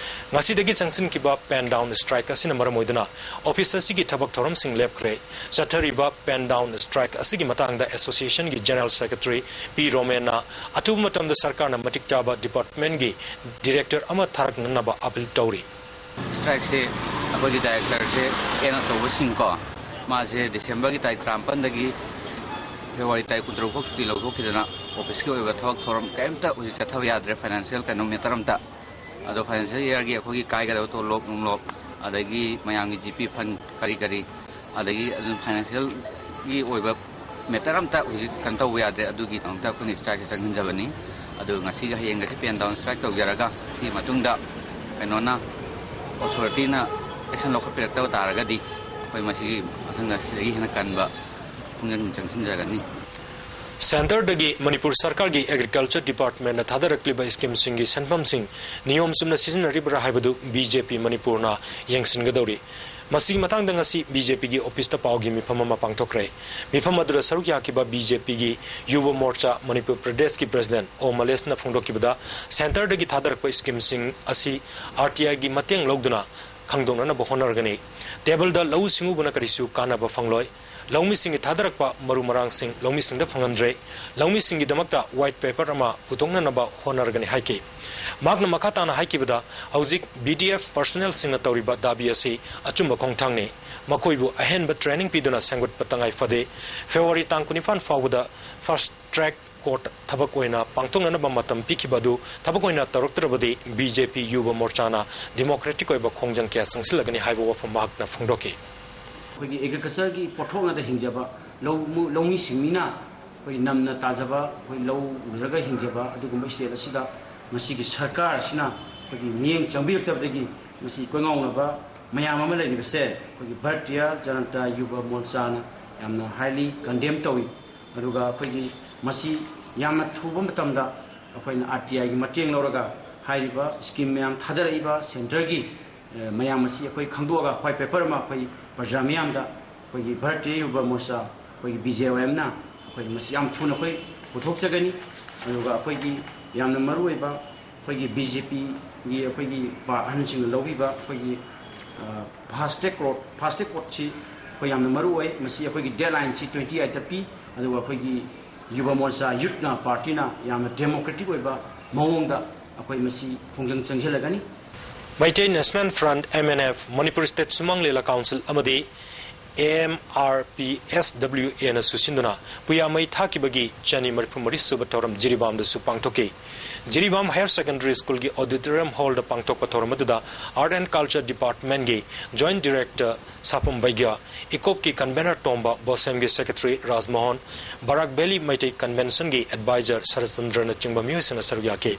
ꯉꯁꯤꯗꯒꯤ ꯆꯪꯁꯤꯟꯈꯤꯕ ꯄꯦꯟ ꯗꯥꯎꯟ ꯁ꯭ꯇ꯭ꯔꯥꯏꯛ ꯑꯁꯤꯅ ꯃꯔꯝ ꯑꯣꯏꯗꯨꯅ ꯑꯣꯐꯤꯁ ꯑꯁꯤꯒꯤ ꯊꯕꯛ ꯊꯧꯔꯝꯁꯤꯡ ꯂꯦꯞꯈ꯭ꯔꯦ꯫ ꯆꯠꯊꯔꯤꯕ ꯄꯦꯟ ꯗꯥꯎꯟ ꯁ꯭ꯇ꯭ꯔꯥꯏꯛ ꯑꯁꯤꯒꯤ ꯃꯇꯥꯡꯗ ꯑꯦꯁꯣꯁꯤꯌꯦꯁꯟꯒꯤ ꯖꯦꯅꯔꯦꯜ ꯁꯦꯀ꯭ꯔꯦꯇꯔꯤ ꯄꯤ ꯔꯣꯃꯦꯟꯅ ꯑꯊꯨꯕ ꯃꯇꯝꯗ ꯁꯔꯀꯥꯔꯅ ꯃꯇꯤꯛ ꯆꯥꯕ ꯗꯤꯄꯥꯔꯠꯃꯦꯟꯠꯀꯤ ꯗꯤꯔꯦꯛꯇꯔ ꯑꯃ ꯊꯥꯔꯛꯅꯅꯕ ꯑꯥꯄꯤꯜ ꯇꯧꯔꯤ꯫ ꯁ꯭ꯇ꯭ꯔꯥꯏꯛꯁꯦ ꯑꯩꯈꯣꯏꯒꯤ ꯗꯥꯏꯔꯦꯛꯇꯔꯁꯦ ꯑꯦꯟ ꯑꯆꯧꯕꯁꯤꯡꯀꯣ, ꯃꯥꯁꯦ ꯗꯤꯁꯦꯝꯕꯔꯒꯤ ꯇꯥꯔꯤꯛ ꯇꯔꯥꯃꯥꯄꯟꯗꯒꯤ ꯐꯦꯕ꯭ꯔꯨꯋꯥꯔꯤ ꯇꯥꯔꯤꯛ ꯀꯨꯟꯇꯔꯨꯛ ꯐꯥꯎ ꯁꯨꯇꯤ ꯂꯧꯊꯣꯛꯈꯤꯗꯅ, ꯑꯣꯐꯤꯁꯀꯤ ꯑꯣꯏꯕ ꯊꯕꯛ ꯊꯧꯔꯝ ꯀꯔꯤꯝꯇ ꯍꯧꯖꯤꯛ ꯆꯠꯊꯕ ꯌꯥꯗ꯭ꯔꯦ, ꯐꯥꯏꯅꯥꯟꯁꯤꯌꯦꯜ ꯀꯩꯅꯣ ꯃꯦꯇꯔ ꯑꯝꯇ꯫ ꯑꯗꯣ ꯐꯥꯏꯅꯥꯟꯁꯤꯌꯦꯜ ꯏꯌꯥꯔꯒꯤ ꯑꯩꯈꯣꯏꯒꯤ ꯀꯥꯏꯒꯗꯕ ꯇꯣꯂꯣꯞ ꯅꯨꯡꯂꯣꯞ, ꯑꯗꯒꯤ ꯃꯌꯥꯝꯒꯤ ꯖꯤ ꯄꯤ ꯐꯟ ꯀꯔꯤ ꯀꯔꯤ, ꯑꯗꯒꯤ ꯑꯗꯨꯝ ꯐꯥꯏꯅꯥꯟꯁꯤꯌꯦꯜꯒꯤ ꯑꯣꯏꯕ ꯃꯦꯇꯔ ꯑꯝꯇ ꯍꯧꯖꯤꯛ ꯀꯩꯅꯣ ꯇꯧꯕ ꯌꯥꯗ꯭ꯔꯦ꯫ ꯑꯗꯨꯒꯤꯗꯃꯛꯇ ꯑꯩꯈꯣꯏꯅ ꯁ꯭ꯇ꯭ꯔꯥꯏꯛꯁꯦ ꯆꯪꯁꯤꯟꯖꯕꯅꯤ꯫ ꯑꯗꯨ ꯉꯁꯤꯒ ꯍꯌꯦꯡꯒꯁꯦ ꯄꯦꯟ ꯗꯥꯎꯟ ꯁ꯭ꯇ꯭ꯔꯥꯏꯛ ꯇꯧꯖꯔꯒ, ꯁꯤꯒꯤ ꯃꯇꯨꯡꯗ ꯀꯩꯅꯣꯅ, ꯑꯣꯊꯣꯔꯤꯇꯤꯅ ꯑꯦꯛꯁꯟ ꯂꯧꯈꯠꯄꯤꯔꯛꯇꯕ ꯇꯥꯔꯒꯗꯤ, ꯑꯩꯈꯣꯏ ꯃꯁꯤꯒꯤ ꯃꯊꯪꯗ ꯁꯤꯗꯒꯤ ꯍꯦꯟꯅ ꯀꯟꯕ ꯈꯣꯡꯖꯪ ꯆꯪꯁꯤꯟꯖꯒꯅꯤ꯫ ꯁꯦꯟꯇꯔꯗꯒꯤ ꯃꯅꯤꯄꯨꯔ ꯁꯔꯀꯥꯔꯒꯤ ꯑꯦꯒ꯭ꯔꯤꯀꯜꯆꯔ ꯗꯤꯄꯥꯔꯠꯃꯦꯟꯠꯅ ꯊꯥꯗꯔꯛꯂꯤꯕ ꯁ꯭ꯀꯤꯝꯁꯤꯡꯒꯤ ꯁꯦꯟꯐꯝꯁꯤꯡ ꯅꯤꯌꯣꯝ ꯆꯨꯝꯅ ꯁꯤꯖꯤꯟꯅꯔꯤꯕ꯭ꯔꯥ ꯍꯥꯏꯕꯗꯨ ꯕꯤ ꯖꯦ ꯄꯤ ꯃꯅꯤꯄꯨꯔꯅ ꯌꯦꯡꯁꯤꯟꯒꯗꯧꯔꯤ꯫ ꯃꯁꯤꯒꯤ ꯃꯇꯥꯡꯗ ꯉꯁꯤ ꯕꯤ ꯖꯦ ꯄꯤꯒꯤ ꯑꯣꯐꯤꯁꯇ ꯄꯥꯎꯒꯤ ꯃꯤꯐꯝ ꯑꯃ ꯄꯥꯡꯊꯣꯛꯈ꯭ꯔꯦ꯫ ꯃꯤꯐꯝ ꯑꯗꯨꯗ ꯁꯔꯨꯛ ꯌꯥꯈꯤꯕ ꯕꯤ ꯖꯦ ꯄꯤꯒꯤ ꯌꯨꯕ ꯃꯣꯔꯆꯥ ꯃꯅꯤꯄꯨꯔ ꯄ꯭ꯔꯗꯦꯁꯀꯤ ꯄ꯭ꯔꯁꯤꯗꯦꯟꯠ ꯑꯣ ꯃꯂꯦꯁꯅ ꯐꯣꯡꯗꯣꯛꯈꯤꯕꯗ, ꯁꯦꯟꯇꯔꯗꯒꯤ ꯊꯥꯗꯔꯛꯄ ꯁ꯭ꯀꯤꯝꯁꯤꯡ ꯑꯁꯤ ꯑꯥꯔ ꯇꯤ ꯑꯥꯏꯒꯤ ꯃꯇꯦꯡ ꯂꯧꯗꯨꯅ ꯈꯪꯗꯣꯛꯅꯅꯕ ꯍꯣꯠꯅꯔꯒꯅꯤ꯫ ꯇꯦꯕꯜꯗ ꯂꯧꯎ ꯁꯤꯡꯎꯕꯅ ꯀꯔꯤꯁꯨ ꯀꯥꯟꯅꯕ ꯐꯪꯂꯣꯏ꯫ ꯂꯧꯃꯤꯁꯤꯡꯒꯤ ꯊꯥꯗꯔꯛꯄ ꯃꯔꯨ ꯃꯔꯥꯡꯁꯤꯡ ꯂꯧꯃꯤꯁꯤꯡꯗ ꯐꯪꯍꯟꯗ꯭ꯔꯦ꯫ ꯂꯧꯃꯤꯁꯤꯡꯒꯤꯗꯃꯛꯇ ꯋꯥꯏꯠ ꯄꯦꯄꯔ ꯑꯃ ꯄꯨꯊꯣꯛꯅꯅꯕ ꯍꯣꯠꯅꯔꯒꯅꯤ ꯍꯥꯏꯈꯤ꯫ ꯃꯍꯥꯛꯅ ꯃꯈꯥ ꯇꯥꯅ ꯍꯥꯏꯈꯤꯕꯗ, ꯍꯧꯖꯤꯛ ꯕꯤ ꯗꯤ ꯑꯦꯐ ꯄꯔꯁꯅꯦꯜꯁꯤꯡꯅ ꯇꯧꯔꯤꯕ ꯗꯥꯕꯤ ꯑꯁꯤ ꯑꯆꯨꯝꯕ ꯈꯣꯡꯊꯥꯡꯅꯤ꯫ ꯃꯈꯣꯏꯕꯨ ꯑꯍꯦꯟꯕ ꯇ꯭ꯔꯦꯅꯤꯡ ꯄꯤꯗꯨꯅ ꯁꯦꯝꯒꯠꯄ ꯇꯉꯥꯏ ꯐꯗꯦ꯫ ꯐꯦꯕ꯭ꯔꯨꯋꯥꯔꯤ ꯇꯥꯡ ꯀꯨꯟꯅꯤꯄꯥꯟ ꯐꯥꯎꯕꯗ ꯐꯥꯁꯠ ꯇ꯭ꯔꯦꯛ ꯀꯣꯔꯠ ꯊꯕꯛ ꯑꯣꯏꯅ ꯄꯥꯡꯊꯣꯛꯅꯅꯕ ꯃꯇꯝ ꯄꯤꯈꯤꯕ ꯑꯗꯨ ꯊꯕꯛ ꯑꯣꯏꯅ ꯇꯧꯔꯛꯇ꯭ꯔꯕꯗꯤ ꯕꯤ ꯖꯦ ꯄꯤ ꯌꯨꯕ ꯃꯣꯔꯆꯥꯅ ꯗꯤꯃꯣꯀ꯭ꯔꯦꯇꯤꯛ ꯑꯣꯏꯕ ꯈꯣꯡꯖꯪ ꯀꯌꯥ ꯆꯪꯁꯤꯜꯂꯒꯅꯤ ꯍꯥꯏꯕ ꯋꯥꯐꯝ ꯃꯍꯥꯛꯅ ꯐꯣꯡꯗꯣꯛꯈꯤ꯫ ꯑꯩꯈꯣꯏꯒꯤ ꯑꯦꯒ꯭ꯔꯤꯀꯜꯆꯔꯒꯤ ꯄꯣꯠꯊꯣꯛ ꯉꯥꯛꯇ ꯍꯤꯡꯖꯕ, ꯂꯧ-, ꯂꯧꯃꯤꯁꯤꯡꯅꯤꯅ ꯑꯩꯈꯣꯏ ꯅꯝꯅ ꯇꯥꯖꯕ, ꯑꯩꯈꯣꯏ ꯂꯧ ꯎꯔꯒ ꯍꯤꯡꯖꯕ ꯑꯗꯨꯒꯨꯝꯕ ꯁ꯭ꯇꯦꯠ ꯑꯁꯤꯗ ꯉꯁꯤꯒꯤ ꯁꯔꯀꯥꯔ ꯑꯁꯤꯅ ꯑꯩꯈꯣꯏꯒꯤ ꯃꯤꯠꯌꯦꯡ ꯆꯪꯕꯤꯔꯛꯇꯕꯗꯒꯤ ꯉꯁꯤ ꯀꯣꯏꯉꯥꯎꯅꯕ ꯃꯌꯥꯝ ꯑꯃ ꯂꯩꯔꯤꯕꯁꯦ ꯑꯩꯈꯣꯏꯒꯤ ꯚꯥꯔꯇꯤꯌꯥ ꯖꯅꯇꯥ ꯌꯨꯕ ꯃꯣꯔꯆꯥꯅ ꯌꯥꯝꯅ ꯍꯥꯏꯂꯤ ꯀꯟꯗꯦꯝ ꯇꯧꯏ꯫ ꯑꯗꯨꯒ ꯑꯩꯈꯣꯏꯒꯤ ꯃꯁꯤ ꯌꯥꯝꯅ ꯊꯨꯕ ꯃꯇꯝꯗ ꯑꯩꯈꯣꯏꯅ ꯑꯥꯔ ꯇꯤ ꯑꯥꯏꯒꯤ ꯃꯇꯦꯡ ꯂꯧꯔꯒ ꯍꯥꯏꯔꯤꯕ ꯁ꯭ꯀꯤꯝ ꯃꯌꯥꯝ ꯊꯥꯗꯔꯛꯏꯕ ꯁꯦꯟꯇꯔꯒꯤ, ꯑ, ꯃꯌꯥꯝ ꯑꯁꯤ ꯑꯩꯈꯣꯏ ꯈꯪꯗꯣꯛꯑꯒ ꯋꯥꯏꯠ ꯄꯦꯄꯔ ꯑꯃ ꯑꯩꯈꯣꯏ ꯄ꯭ꯔꯖꯥ ꯃꯤꯌꯥꯝꯗ ꯑꯩꯈꯣꯏꯒꯤ ꯚꯥꯔꯇꯤꯌ ꯌꯨꯕ ꯃꯣꯔꯆꯥ, ꯑꯩꯈꯣꯏꯒꯤ ꯕꯤ ꯖꯦ ꯋꯥꯏ ꯑꯦꯝꯅ ꯑꯩꯈꯣꯏ ꯃꯁꯤ ꯌꯥꯝ ꯊꯨꯅ ꯑꯩꯈꯣꯏ ꯄꯨꯊꯣꯛꯆꯒꯅꯤ꯫ ꯑꯗꯨꯒ ꯑꯩꯈꯣꯏꯒꯤ ꯌꯥꯝꯅ ꯃꯔꯨꯑꯣꯏꯕ ꯑꯩꯈꯣꯏꯒꯤ ꯕꯤ ꯖꯦ ꯄꯤꯒꯤ ꯑꯩꯈꯣꯏꯒꯤ ꯄꯥ-, ꯑꯍꯟꯁꯤꯡꯅ ꯂꯧꯕꯤꯕ ꯑꯩꯈꯣꯏꯒꯤ, ꯑ, ꯐꯥꯁ ꯇ꯭ꯔꯦꯛ ꯀꯣꯔꯠ, ꯐꯥꯁ ꯇ꯭ꯔꯦꯛ ꯀꯣꯔꯠꯁꯤ ꯑꯩꯈꯣꯏ ꯌꯥꯝꯅ ꯃꯔꯨ ꯑꯣꯏ꯫ ꯃꯁꯤ ꯑꯩꯈꯣꯏꯒꯤ ꯗꯦꯠꯂꯥꯏꯟꯁꯤ ꯇ꯭ꯋꯦꯟꯇꯤ ꯑꯩꯠꯇ ꯄꯤ꯫ ꯑꯗꯨꯒ ꯑꯩꯈꯣꯏꯒꯤ ꯌꯨꯕ ꯃꯣꯔꯆꯥ ꯌꯨꯠꯅ ꯄꯥꯔꯇꯤꯅ ꯌꯥꯝꯅ ꯗꯦꯃꯣꯀ꯭ꯔꯦꯇꯤꯛ ꯑꯣꯏꯕ ꯃꯑꯣꯡꯗ ꯑꯩꯈꯣꯏ ꯃꯁꯤ ꯈꯣꯡꯖꯪ ꯆꯪꯁꯤꯜꯂꯒꯅꯤ꯫ Meitei national front, M N F, Manipur state Sumang Lila council ꯑꯃꯗꯤ M R P S W ꯑꯦꯅ ꯁꯨꯁꯤꯟꯗꯨꯅ ꯄꯨꯌꯥ ꯃꯩ ꯊꯥꯈꯤꯕꯒꯤ ꯆꯅꯤ ꯃꯔꯤꯐꯨ ꯃꯔꯤ ꯁꯨꯕ ꯊꯧꯔꯝ ꯖꯤꯔꯤꯕꯥꯝꯗꯁꯨ ꯄꯥꯡꯊꯣꯛꯈꯤ꯫ ꯖꯤꯔꯤꯕꯥꯝ ꯍꯥꯌꯔ ꯁꯦꯀꯦꯟꯗꯔꯤ ꯁ꯭ꯀꯨꯜꯒꯤ ꯑꯣꯗꯤꯇꯣꯔꯤꯌꯝ ꯍꯣꯜꯗ ꯄꯥꯡꯊꯣꯛꯄ ꯊꯧꯔꯝ ꯑꯗꯨꯗ ꯑꯥꯔꯠ ꯑꯦꯟ ꯀꯜꯆꯔ ꯗꯤꯄꯥꯔꯠꯃꯦꯟꯒꯤ ꯖꯣꯏꯟꯠ ꯗꯤꯔꯦꯛꯇꯔ ꯁꯥꯄꯝ ꯕꯩꯒ꯭ꯌꯥ, ꯏꯀꯣꯞꯀꯤ ꯀꯟꯚꯦꯅꯔ ꯇꯣꯝꯕ, ꯕꯣꯁꯦꯝꯒꯤ ꯁꯦꯀ꯭ꯔꯦꯇꯔꯤ ꯔꯥꯖꯃꯣꯍꯟ, ꯕꯔꯥꯛ ꯚꯦꯂꯤ ꯃꯩꯇꯩ ꯀꯟꯚꯦꯟꯁꯟꯒꯤ ꯑꯦꯗꯚꯥꯏꯖꯔ ꯁꯔꯠꯆꯟꯗ꯭ꯔꯅꯆꯤꯡꯕ ꯃꯤꯑꯣꯏꯁꯤꯡꯅ ꯁꯔꯨꯛ ꯌꯥꯈꯤ꯫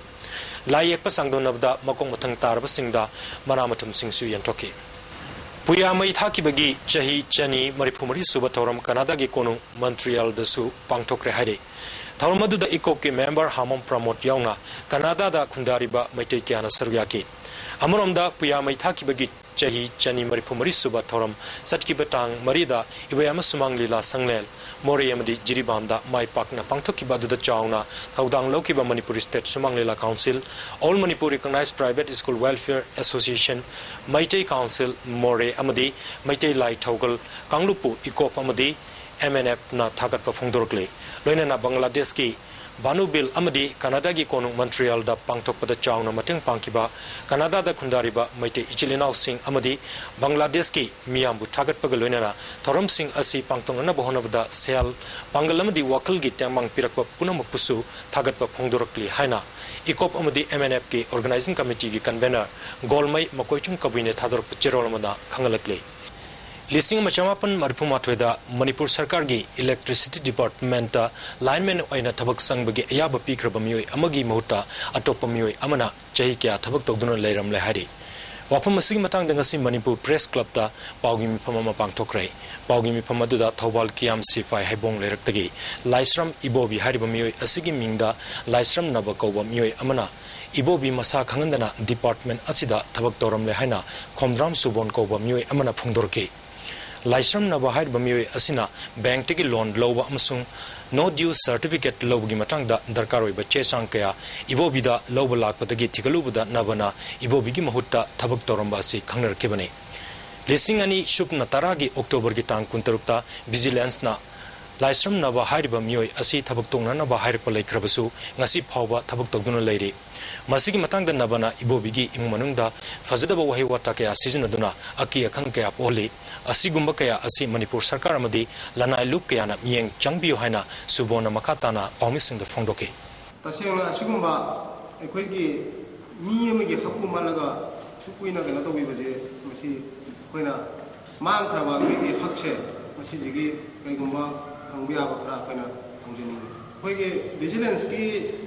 ꯂꯥꯏ ꯌꯦꯛꯄ ꯆꯥꯡꯗꯝꯅꯕꯗ ꯃꯀꯣꯛ ꯃꯊꯪ ꯇꯥꯔꯕꯁꯤꯡꯗ ꯃꯅꯥ ꯃꯊꯨꯝꯁꯤꯡꯁꯨ ꯌꯦꯟꯊꯣꯛꯈꯤ꯫ ꯄꯨꯌꯥ ꯃꯩ ꯊꯥꯈꯤꯕꯒꯤ ꯆꯍꯤ ꯆꯅꯤ ꯃꯔꯤꯐꯨ ꯃꯔꯤ ꯁꯨꯕ ꯊꯧꯔꯝ ꯀꯅꯥꯗꯥꯒꯤ ꯀꯣꯅꯨꯡ ꯃꯟꯇ꯭ꯔꯤꯌꯥꯜꯗꯁꯨ ꯄꯥꯡꯊꯣꯛꯈ꯭ꯔꯦ ꯍꯥꯏꯔꯤ꯫ ꯊꯧꯔꯝ ꯑꯗꯨꯗ ꯏꯀꯣꯞꯀꯤ ꯃꯦꯝꯕꯔ ꯍꯥꯃꯣꯝ ꯄ꯭ꯔꯃꯣꯗ ꯌꯥꯎꯅ ꯀꯅꯥꯗꯥꯗ ꯈꯨꯟꯗꯥꯔꯤꯕ ꯃꯩꯇꯩ ꯀꯌꯥꯅ ꯁꯔꯨꯛ ꯌꯥꯈꯤ꯫ ꯑꯃꯔꯣꯝꯗ ꯄꯨꯌꯥ ꯃꯩ ꯊꯥꯈꯤꯕꯒꯤ ꯆꯍꯤ ꯆꯅꯤ ꯃꯔꯤꯐꯨ ꯃꯔꯤ ꯁꯨꯕ ꯊꯧꯔꯝ ꯆꯠꯈꯤꯕ ꯇꯥꯡ ꯃꯔꯤꯗ ꯏꯕꯣꯌꯥꯝ ꯁꯨꯃꯥꯡ ꯂꯤꯂꯥ ꯁꯪꯂꯦꯟ, ꯃꯣꯔꯦ ꯑꯃꯗꯤ ꯖꯤꯔꯤꯕꯥꯝꯗ ꯃꯥꯏ ꯄꯥꯛꯅ ꯄꯥꯡꯊꯣꯛꯈꯤꯕ ꯑꯗꯨꯗ ꯆꯥꯎꯅ ꯊꯧꯗꯥꯡ ꯂꯧꯈꯤꯕ Manipur state Sumang Lila council, all Manipur recognised private school welfare association, Meitei council Moreh ꯑꯃꯗꯤ ꯃꯩꯇꯩ ꯂꯥꯏ ꯊꯧꯒꯜ ꯀꯥꯡꯂꯨꯞꯄꯨ ꯏꯀꯣꯞ ꯑꯃꯗꯤ ꯑꯦꯝ ꯑꯦꯟ ꯑꯦꯐꯅ ꯊꯥꯒꯠꯄ ꯐꯣꯡꯗꯣꯔꯛꯂꯤ꯫ ꯂꯣꯏꯅꯅ ꯕꯪꯒ꯭ꯂꯥꯗꯦꯁꯀꯤ ꯚꯥꯅꯨꯕꯤꯜ ꯑꯃꯗꯤ ꯀꯅꯥꯗꯥꯒꯤ ꯀꯣꯅꯨꯡ ꯃꯟꯇ꯭ꯔꯤꯌꯥꯜꯗ ꯄꯥꯡꯊꯣꯛꯄꯗ ꯆꯥꯎꯅ ꯃꯇꯦꯡ ꯄꯥꯡꯈꯤꯕ ꯀꯅꯥꯗꯥꯗ ꯈꯨꯟꯗꯥꯔꯤꯕ ꯃꯩꯇꯩ ꯏꯆꯤꯜ ꯏꯅꯥꯎꯁꯤꯡ ꯑꯃꯗꯤ ꯕꯪꯒ꯭ꯂꯥꯗꯦꯁꯀꯤ ꯃꯤꯌꯥꯝꯕꯨ ꯊꯥꯒꯠꯄꯒ ꯂꯣꯏꯅꯅ ꯊꯧꯔꯝꯁꯤꯡ ꯑꯁꯤ ꯄꯥꯡꯊꯣꯛꯅꯅꯕ ꯍꯣꯠꯅꯕꯗ ꯁꯦꯜ, ꯄꯥꯡꯒꯜ ꯑꯃꯗꯤ ꯋꯥꯈꯜꯒꯤ ꯇꯦꯡꯕꯥꯡ ꯄꯤꯔꯛꯄ ꯄꯨꯝꯅꯃꯛꯄꯨꯁꯨ ꯊꯥꯒꯠꯄ ꯐꯣꯡꯗꯣꯔꯛꯂꯤ ꯍꯥꯏꯅ ꯏꯀꯣꯞ ꯑꯃꯗꯤ ꯑꯦꯝ ꯑꯦꯟ ꯑꯦꯐꯀꯤ ꯑꯣꯔꯒꯅꯥꯏꯖꯤꯡ ꯀꯃꯤꯇꯤꯒꯤ ꯀꯟꯚꯦꯅꯔ ꯒꯣꯜꯃꯩ ꯃꯀꯣꯏꯆꯨꯡ ꯀꯕꯨꯏꯅ ꯊꯥꯗꯣꯔꯛꯄ ꯆꯦꯔꯣꯜ ꯑꯃꯗ ꯈꯪꯍꯜꯂꯛꯂꯤ꯫ ꯂꯤꯁꯤꯡ ꯑꯃ ꯆꯃꯥꯄꯟ ꯃꯔꯤꯐꯨ ꯃꯥꯊꯣꯏꯗ ꯃꯅꯤꯄꯨꯔ ꯁꯔꯀꯥꯔꯒꯤ ꯏꯂꯦꯛꯇ꯭ꯔꯤꯁꯤꯇꯤ ꯗꯤꯄꯥꯔꯠꯃꯦꯟꯇ ꯂꯥꯏꯟꯃꯦꯟ ꯑꯣꯏꯅ ꯊꯕꯛ ꯆꯪꯕꯒꯤ ꯑꯌꯥꯕ ꯄꯤꯈ꯭ꯔꯕ ꯃꯤꯑꯣꯏ ꯑꯃꯒꯤ ꯃꯍꯨꯠꯇ ꯑꯇꯣꯞꯄ ꯃꯤꯑꯣꯏ ꯑꯃꯅ ꯆꯍꯤ ꯀꯌꯥ ꯊꯕꯛ ꯇꯧꯗꯨꯅ ꯂꯩꯔꯝꯂꯦ ꯍꯥꯏꯔꯤ꯫ ꯋꯥꯐꯝ ꯑꯁꯤꯒꯤ ꯃꯇꯥꯡꯗ ꯉꯁꯤ ꯃꯅꯤꯄꯨꯔ ꯄ꯭ꯔꯦꯁ ꯀ꯭ꯂꯕꯇ ꯄꯥꯎꯒꯤ ꯃꯤꯐꯝ ꯑꯃ ꯄꯥꯡꯊꯣꯛꯈ꯭ꯔꯦ꯫ ꯄꯥꯎꯒꯤ ꯃꯤꯐꯝ ꯑꯗꯨꯗ ꯊꯧꯕꯥꯜ ꯀꯤꯌꯥꯝ ꯁꯤꯐꯥꯏ ꯍꯩꯕꯣꯡ ꯂꯩꯔꯛꯇꯒꯤ ꯂꯥꯏꯁ꯭ꯔꯝ ꯏꯕꯣꯕꯤ ꯍꯥꯏꯔꯤꯕ ꯃꯤꯑꯣꯏ ꯑꯁꯤꯒꯤ ꯃꯤꯡꯗ ꯂꯥꯏꯁ꯭ꯔꯝ ꯅꯕ ꯀꯧꯕ ꯃꯤꯑꯣꯏ ꯑꯃꯅ ꯏꯕꯣꯕꯤ ꯃꯁꯥ ꯈꯪꯍꯟꯗꯅ ꯗꯤꯄꯥꯔꯠꯃꯦꯟ ꯑꯁꯤꯗ ꯊꯕꯛ ꯇꯧꯔꯝꯂꯦ ꯍꯥꯏꯅ ꯈꯣꯝꯗ꯭ꯔꯥꯝ ꯁꯨꯕꯣꯟ ꯀꯧꯕ ꯃꯤꯑꯣꯏ ꯑꯃꯅ ꯐꯣꯡꯗꯣꯔꯛꯈꯤ꯫ ꯂꯥꯏꯁ꯭ꯔꯝ ꯅꯕ ꯍꯥꯏꯔꯤꯕ ꯃꯤꯑꯣꯏ ꯑꯁꯤꯅ ꯕꯦꯡꯛꯇꯒꯤ ꯂꯣꯟ ꯂꯧꯕ ꯑꯃꯁꯨꯡ ꯅꯣ ꯗ꯭ꯌꯨ ꯁꯔꯇꯤꯐꯤꯀꯦꯠ ꯂꯧꯕꯒꯤ ꯃꯇꯥꯡꯗ ꯗꯔꯀꯥꯔ ꯑꯣꯏꯕ ꯆꯦ ꯆꯥꯡ ꯀꯌꯥ ꯏꯕꯣꯕꯤꯗ ꯂꯧꯕ ꯂꯥꯛꯄꯗꯒꯤ ꯊꯤꯒꯠꯂꯨꯕꯗ ꯅꯕꯅ ꯏꯕꯣꯕꯤꯒꯤ ꯃꯍꯨꯠꯇ ꯊꯕꯛ ꯇꯧꯔꯝꯕ ꯑꯁꯤ ꯈꯪꯅꯔꯛꯈꯤꯕꯅꯤ꯫ ꯂꯤꯁꯤꯡ ꯑꯅꯤ ꯁꯨꯞꯅ ꯇꯔꯥꯒꯤ ꯑꯣꯛꯇꯣꯕꯔꯒꯤ ꯇꯥꯡ ꯀꯨꯟꯇꯔꯨꯛꯇ ꯚꯤꯖꯤꯂꯦꯟꯁꯅ ꯂꯥꯏꯁ꯭ꯔꯝ ꯅꯕ ꯍꯥꯏꯔꯤꯕ ꯃꯤꯑꯣꯏ ꯑꯁꯤ ꯊꯕꯛ ꯇꯣꯛꯅꯅꯕ ꯍꯥꯏꯔꯛꯄ ꯂꯩꯈ꯭ꯔꯕꯁꯨ ꯉꯁꯤ ꯐꯥꯎꯕ ꯊꯕꯛ ꯇꯧꯗꯨꯅ ꯂꯩꯔꯤ꯫ ꯃꯁꯤꯒꯤ ꯃꯇꯥꯡꯗ ꯅꯕꯅ ꯏꯕꯣꯕꯤꯒꯤ ꯏꯃꯨꯡ ꯃꯅꯨꯡꯗ ꯐꯖꯗꯕ ꯋꯥꯍꯩ ꯋꯥꯇꯥ ꯀꯌꯥ ꯁꯤꯖꯤꯟꯅꯗꯨꯅ ꯑꯀꯤ ꯑꯈꯪ ꯀꯌꯥ ꯄꯣꯛꯍꯜꯂꯤ꯫ ꯑꯁꯤꯒꯨꯝꯕ ꯀꯌꯥ ꯑꯁꯤ ꯃꯅꯤꯄꯨꯔ ꯁꯔꯀꯥꯔ ꯑꯃꯗꯤ ꯂꯅꯥꯏ ꯂꯨꯞ ꯀꯌꯥꯅ ꯃꯤꯠꯌꯦꯡ ꯆꯪꯕꯤꯌꯨ ꯍꯥꯏꯅ ꯁꯨꯕꯣꯟꯅ ꯃꯈꯥ ꯇꯥꯅ ꯄꯥꯎꯃꯤꯁꯤꯡꯗ ꯐꯣꯡꯗꯣꯛꯈꯤ꯫ ꯇꯁꯦꯡꯅ ꯑꯁꯤꯒꯨꯝꯕ ꯑꯩꯈꯣꯏꯒꯤ ꯃꯤ ꯑꯃꯒꯤ ꯍꯛꯄꯨ ꯃꯠꯂꯒ ꯑꯁꯨꯛ ꯀꯨꯏꯅ ꯀꯩꯅꯣ ꯇꯧꯕꯤꯕꯁꯦ, ꯃꯁꯤ ꯑꯩꯈꯣꯏꯅ ꯃꯥꯡꯈ꯭ꯔꯕ ꯑꯩꯈꯣꯏꯒꯤ ꯍꯛꯁꯦ, ꯃꯁꯤꯁꯤꯒꯤ ꯀꯩꯒꯨꯝꯕ ꯐꯪꯕ ꯌꯥꯕ ꯈꯔ ꯑꯩꯈꯣꯏꯅ ꯐꯪꯖꯅꯤꯡꯉꯤ꯫ ꯑꯩꯈꯣꯏꯒꯤ ꯚꯤꯖꯤꯂꯦꯟꯁꯀꯤ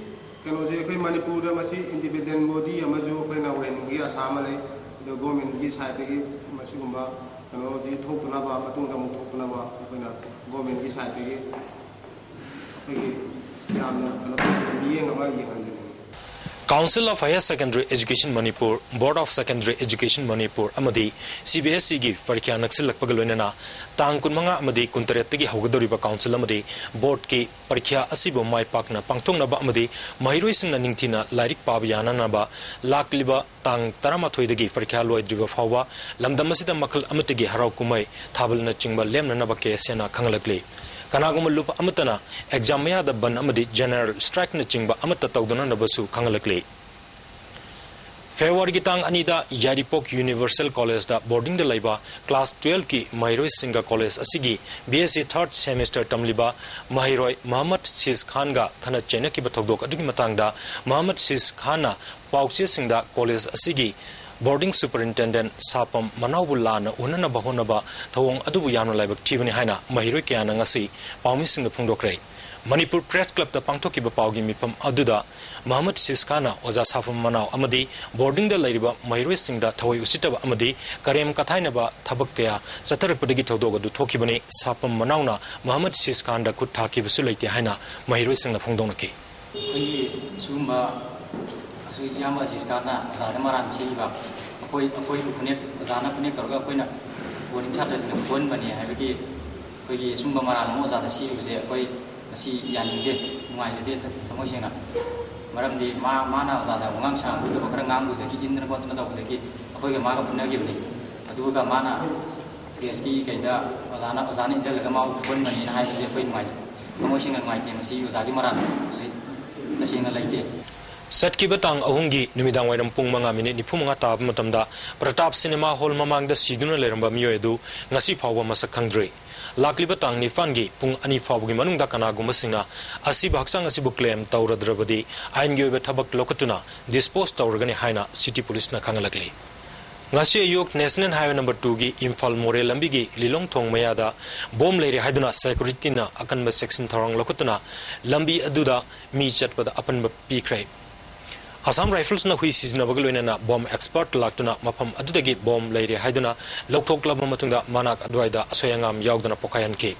ꯀꯩꯅꯣꯁꯦ, ꯑꯩꯈꯣꯏ ꯃꯅꯤꯄꯨꯔꯗ ꯃꯁꯤ ꯏꯟꯗꯤꯄꯦꯟꯗꯦꯟ ꯕꯣꯗꯤ ꯑꯃꯁꯨ ꯑꯩꯈꯣꯏꯅ ꯑꯣꯏꯍꯟꯅꯤꯡꯕꯒꯤ ꯑꯁꯥ ꯑꯃ ꯂꯩ꯫ ꯑꯗꯣ ꯒꯣꯔꯃꯦꯟꯒꯤ ꯁꯥꯏꯠꯇꯒꯤ ꯃꯁꯤꯒꯨꯝꯕ ꯀꯩꯅꯣꯁꯤ ꯊꯣꯛꯇꯅꯕ, ꯃꯇꯨꯡꯗ ꯑꯃꯨꯛ ꯊꯣꯛꯇꯅꯕ ꯑꯩꯈꯣꯏꯅ ꯒꯣꯔꯃꯦꯟꯒꯤ ꯁꯥꯏꯠꯇꯒꯤ ꯑꯩꯈꯣꯏꯒꯤ ꯌꯥꯝꯅ ꯀꯩꯅꯣ ꯇꯧꯕ ꯃꯤꯠꯌꯦꯡ ꯑꯃ ꯌꯦꯡꯍꯟꯖꯅꯤꯡꯉꯤ꯫ Council of Higher Secondary Education Manipur, Board of Secondary Education Manipur ꯑꯃꯗꯤ ꯁꯤ ꯕꯤ ꯑꯦꯁ ꯏꯒꯤ ꯄꯔꯤꯈ꯭ꯌꯥ ꯅꯛꯁꯤꯜꯂꯛꯄꯒ ꯂꯣꯏꯅꯅ ꯇꯥꯡ ꯀꯨꯟꯃꯉꯥ ꯑꯃꯗꯤ ꯀꯨꯟꯇꯔꯦꯠꯇꯒꯤ ꯍꯧꯒꯗꯧꯔꯤꯕ ꯀꯥꯎꯟꯁꯤꯜ ꯑꯃꯗꯤ ꯕꯣꯔꯗꯀꯤ ꯄꯔꯤꯈ꯭ꯌꯥ ꯑꯁꯤꯕꯨ ꯃꯥꯏ ꯄꯥꯛꯅ ꯄꯥꯡꯊꯣꯛꯅꯕ ꯑꯃꯗꯤ ꯃꯍꯩꯔꯣꯏꯁꯤꯡꯅ ꯅꯤꯡꯊꯤꯅ ꯂꯥꯏꯔꯤꯛ ꯄꯥꯕ ꯌꯥꯅꯅꯕ ꯂꯥꯛꯂꯤꯕ ꯇꯥꯡ ꯇꯔꯥꯃꯥꯊꯣꯏꯗꯒꯤ ꯄꯔꯤꯈ꯭ꯌꯥ ꯂꯣꯏꯗ꯭ꯔꯤꯕ ꯐꯥꯎꯕ ꯂꯝꯗꯝ ꯑꯁꯤꯗ ꯃꯈꯜ ꯑꯃꯠꯇꯒꯤ ꯍꯔꯥꯎ ꯀꯨꯝꯍꯩ, ꯊꯥꯕꯜꯅꯆꯤꯡꯕ ꯂꯦꯝꯅꯅꯕ ꯀꯦ ꯑꯦꯁ ꯑꯦꯅ ꯈꯪꯍꯜꯂꯛꯂꯤ꯫ ꯀꯅꯥꯒꯨꯝꯕ ꯂꯨꯞ ꯑꯃꯠꯇꯅ ꯑꯦꯛꯖꯥꯝ ꯃꯌꯥꯗ ꯕꯟ ꯑꯃꯗꯤ ꯖꯦꯅꯔꯦꯜ ꯁ꯭ꯇ꯭ꯔꯥꯏꯛꯅꯆꯤꯡꯕ ꯑꯃꯠꯇ ꯇꯧꯗꯅꯅꯕꯁꯨ ꯈꯪꯍꯜꯂꯛꯂꯤ꯫ ꯐꯦꯕ꯭ꯔꯨꯋꯥꯔꯤꯒꯤ ꯇꯥꯡ ꯑꯅꯤꯗ ꯌꯥꯏꯔꯤꯄꯣꯛ ꯌꯨꯅꯤꯚꯔꯁꯦꯜ ꯀꯣꯂꯦꯖꯇ ꯕꯣꯔꯗꯤꯡꯗ ꯂꯩꯕ ꯀ꯭ꯂꯥꯁ ꯇꯨꯌꯦꯜꯐꯀꯤ ꯃꯍꯩꯔꯣꯏꯁꯤꯡꯒ ꯀꯣꯂꯦꯖ ꯑꯁꯤꯒꯤ ꯕꯤ ꯑꯦꯁ ꯁꯤ ꯊꯥꯔꯠ ꯁꯦꯃꯤꯁꯇꯔ ꯇꯝꯂꯤꯕ ꯃꯍꯩꯔꯣꯏ ꯃꯍꯃꯗ ꯁꯤꯁ ꯈꯥꯟꯒ ꯈꯠꯅ ꯆꯩꯅꯈꯤꯕ ꯊꯧꯗꯣꯛ ꯑꯗꯨꯒꯤ ꯃꯇꯥꯡꯗ ꯃꯍꯃꯗ ꯁꯤꯁ ꯈꯥꯟꯅ ꯄꯥꯎꯆꯦꯁꯤꯡꯗ ꯀꯣꯂꯦꯖ ꯑꯁꯤꯒꯤ ꯕꯣꯔꯗꯤꯡ ꯁꯨꯄꯔꯤꯟꯇꯦꯟꯗꯦꯟꯠ ꯁꯥꯄꯝ ꯃꯅꯥꯎꯕꯨ ꯂꯥꯟꯅ ꯎꯅꯅꯕ ꯍꯣꯠꯅꯕ ꯊꯧꯑꯣꯡ ꯑꯗꯨꯕꯨ ꯌꯥꯝꯅ ꯂꯥꯏꯕꯛ ꯊꯤꯕꯅꯤ ꯍꯥꯏꯅ ꯃꯍꯩꯔꯣꯏ ꯀꯌꯥꯅ ꯉꯁꯤ ꯄꯥꯎꯃꯤꯁꯤꯡꯗ ꯐꯣꯡꯗꯣꯛꯈ꯭ꯔꯦ꯫ ꯃꯅꯤꯄꯨꯔ ꯄ꯭ꯔꯦꯁ ꯀ꯭ꯂꯕꯇ ꯄꯥꯡꯊꯣꯛꯈꯤꯕ ꯄꯥꯎꯒꯤ ꯃꯤꯐꯝ ꯑꯗꯨꯗ ꯃꯍꯃꯗ ꯁꯤꯁ ꯈꯥꯟꯅ ꯑꯣꯖꯥ ꯁꯥꯐꯝ ꯃꯅꯥꯎ ꯑꯃꯗꯤ ꯕꯣꯔꯗꯤꯡꯗ ꯂꯩꯔꯤꯕ ꯃꯍꯩꯔꯣꯏꯁꯤꯡꯗ ꯊꯑꯣꯏ ꯎꯁꯤꯠꯇꯕ ꯑꯃꯗꯤ ꯀꯔꯦꯝ ꯀꯊꯥꯏꯅꯕ ꯊꯕꯛ ꯀꯌꯥ ꯆꯠꯊꯔꯛꯄꯗꯒꯤ ꯊꯧꯗꯣꯛ ꯑꯗꯨ ꯊꯣꯛꯈꯤꯕꯅꯤ꯫ ꯁꯥꯐꯝ ꯃꯅꯥꯎꯅ ꯃꯍꯃꯗ ꯁꯤꯁ ꯈꯥꯟꯗ ꯈꯨꯠ ꯊꯥꯈꯤꯕꯁꯨ ꯂꯩꯇꯦ ꯍꯥꯏꯅ ꯃꯍꯩꯔꯣꯏꯁꯤꯡꯅ ꯐꯣꯡꯗꯣꯛꯅꯈꯤ꯫ ꯑꯩꯈꯣꯏꯒꯤ ꯁꯤꯒꯨꯝꯕ ꯑꯁꯤ ꯏꯌꯥꯝꯕ ꯑꯁꯤꯁ ꯈꯥꯟꯅ ꯑꯣꯖꯥꯗ ꯃꯔꯥꯟ ꯁꯤꯈꯤꯕ, ꯑꯩꯈꯣꯏ, ꯑꯩꯈꯣꯏꯕꯨ ꯈꯨꯅꯦꯛ, ꯑꯣꯖꯥꯅ ꯈꯨꯅꯦꯛ ꯇꯧꯔꯒ ꯑꯩꯈꯣꯏꯅ ꯕꯣꯔꯗꯤꯡ ꯁꯥꯇ꯭ꯔꯁꯤꯡꯅ ꯐꯨꯍꯟꯕꯅꯤ ꯍꯥꯏꯕꯒꯤ ꯑꯩꯈꯣꯏꯒꯤ ꯁꯤꯒꯨꯝꯕ ꯃꯔꯥꯜ ꯑꯃ ꯑꯣꯖꯥꯗ ꯁꯤꯈꯤꯕꯁꯦ ꯑꯩꯈꯣꯏ ꯉꯁꯤ ꯌꯥꯅꯤꯡꯗꯦ, ꯅꯨꯡꯉꯥꯏꯖꯗꯦ ꯊ-, ꯊꯃꯣꯏ ꯁꯦꯡꯅ꯫ ꯃꯔꯝꯗꯤ ꯃꯥ, ꯃꯥꯅ ꯑꯣꯖꯥꯗ ꯋꯥꯉꯥꯡ ꯁꯉꯥꯡ ꯂꯨꯗꯕ ꯈꯔ ꯉꯥꯡꯂꯨꯕꯗꯒꯤ, ꯏꯟꯗꯅ ꯈꯣꯠꯇꯅ ꯇꯧꯕꯗꯒꯤ ꯑꯩꯈꯣꯏꯒ ꯃꯥꯒ ꯐꯨꯅꯈꯤꯕꯅꯤ꯫ ꯑꯗꯨꯒ ꯃꯥꯅ ꯄ꯭ꯔꯦꯁꯀꯤ ꯀꯩꯗ ꯑꯣꯖꯥꯅ, ꯑꯣꯖꯥꯅ ꯏꯟꯁꯤꯜꯂꯒ ꯃꯥꯕꯨ ꯐꯨꯍꯟꯕꯅꯦꯅ ꯍꯥꯏꯕꯁꯦ ꯑꯩꯈꯣꯏ ꯅꯨꯡꯉꯥꯏꯖꯩ, ꯊꯃꯣꯏ ꯁꯦꯡꯅ ꯅꯨꯡꯉꯥꯏꯇꯦ꯫ ꯃꯁꯤ ꯑꯣꯖꯥꯒꯤ ꯃꯔꯥꯜ ꯂꯩ-, ꯇꯁꯦꯡꯅ ꯂꯩꯇꯦ꯫ ꯆꯠꯈꯤꯕ ꯇꯥꯡ ꯑꯍꯨꯝꯒꯤ ꯅꯨꯃꯤꯗꯥꯡ ꯋꯥꯏꯔꯝ ꯄꯨꯡ ꯃꯉꯥ ꯃꯤꯅꯤꯠ ꯅꯤꯐꯨ ꯃꯉꯥ ꯇꯥꯕ ꯃꯇꯝꯗ ꯄ꯭ꯔꯇꯥꯞ ꯁꯤꯅꯦꯃꯥ ꯍꯣꯜ ꯃꯃꯥꯡꯗ ꯁꯤꯗꯨꯅ ꯂꯩꯔꯝꯕ ꯃꯤꯑꯣꯏ ꯑꯗꯨ ꯉꯁꯤ ꯐꯥꯎꯕ ꯃꯁꯛ ꯈꯪꯗ꯭ꯔꯤ꯫ ꯂꯥꯛꯂꯤꯕ ꯇꯥꯡ ꯅꯤꯄꯥꯟꯒꯤ ꯄꯨꯡ ꯑꯅꯤ ꯐꯥꯎꯕꯒꯤ ꯃꯅꯨꯡꯗ ꯀꯅꯥꯒꯨꯝꯕꯁꯤꯡꯅ ꯑꯁꯤꯕ ꯍꯛꯆꯥꯡ ꯑꯁꯤꯕꯨ ꯀ꯭ꯂꯦꯝ ꯇꯧꯔꯗ꯭ꯔꯕꯗꯤ ꯑꯥꯏꯟꯒꯤ ꯑꯣꯏꯕ ꯊꯕꯛ ꯂꯧꯈꯠꯇꯨꯅ ꯗꯤꯁꯄꯣꯖ ꯇꯧꯔꯒꯅꯤ ꯍꯥꯏꯅ ꯁꯤꯇꯤ ꯄꯨꯂꯤꯁꯅ ꯈꯪꯍꯜꯂꯛꯂꯤ꯫ ꯉꯁꯤ ꯑꯌꯨꯛ ꯅꯦꯁꯅꯦꯜ ꯍꯥꯏꯋꯦ ꯅꯝꯕꯔ ꯇꯨꯒꯤ ꯏꯝꯐꯥꯜ ꯃꯣꯔꯦ ꯂꯝꯕꯤꯒꯤ ꯂꯤꯂꯣꯡ ꯊꯣꯡ ꯃꯌꯥꯗ ꯕꯣꯝ ꯂꯩꯔꯦ ꯍꯥꯏꯗꯨꯅ ꯁꯦꯀ꯭ꯌꯨꯔꯤꯇꯤꯅ ꯑꯀꯟꯕ ꯆꯦꯛꯁꯤꯟ ꯊꯧꯔꯥꯡ ꯂꯧꯈꯠꯇꯨꯅ ꯂꯝꯕꯤ ꯑꯗꯨꯗ ꯃꯤ ꯆꯠꯄꯗ ꯑꯄꯟꯕ ꯄꯤꯈ꯭ꯔꯦ꯫ ꯑꯁꯥꯝ ꯔꯥꯏꯐꯜꯁꯅ ꯍꯨꯏ ꯁꯤꯖꯤꯟꯅꯕꯒ ꯂꯣꯏꯅꯅ ꯕꯣꯝ ꯑꯦꯛꯁꯄꯔꯠ ꯂꯥꯛꯇꯨꯅ ꯃꯐꯝ ꯑꯗꯨꯗꯒꯤ ꯕꯣꯝ ꯂꯩꯔꯦ ꯍꯥꯏꯗꯨꯅ ꯂꯧꯊꯣꯛꯂꯕ ꯃꯇꯨꯡꯗ ꯃꯅꯥꯛ ꯑꯗꯨꯋꯥꯏꯗ ꯑꯁꯣꯏ ꯑꯉꯥꯝ ꯌꯥꯎꯗꯅ ꯄꯣꯈꯥꯏꯍꯟꯈꯤ꯫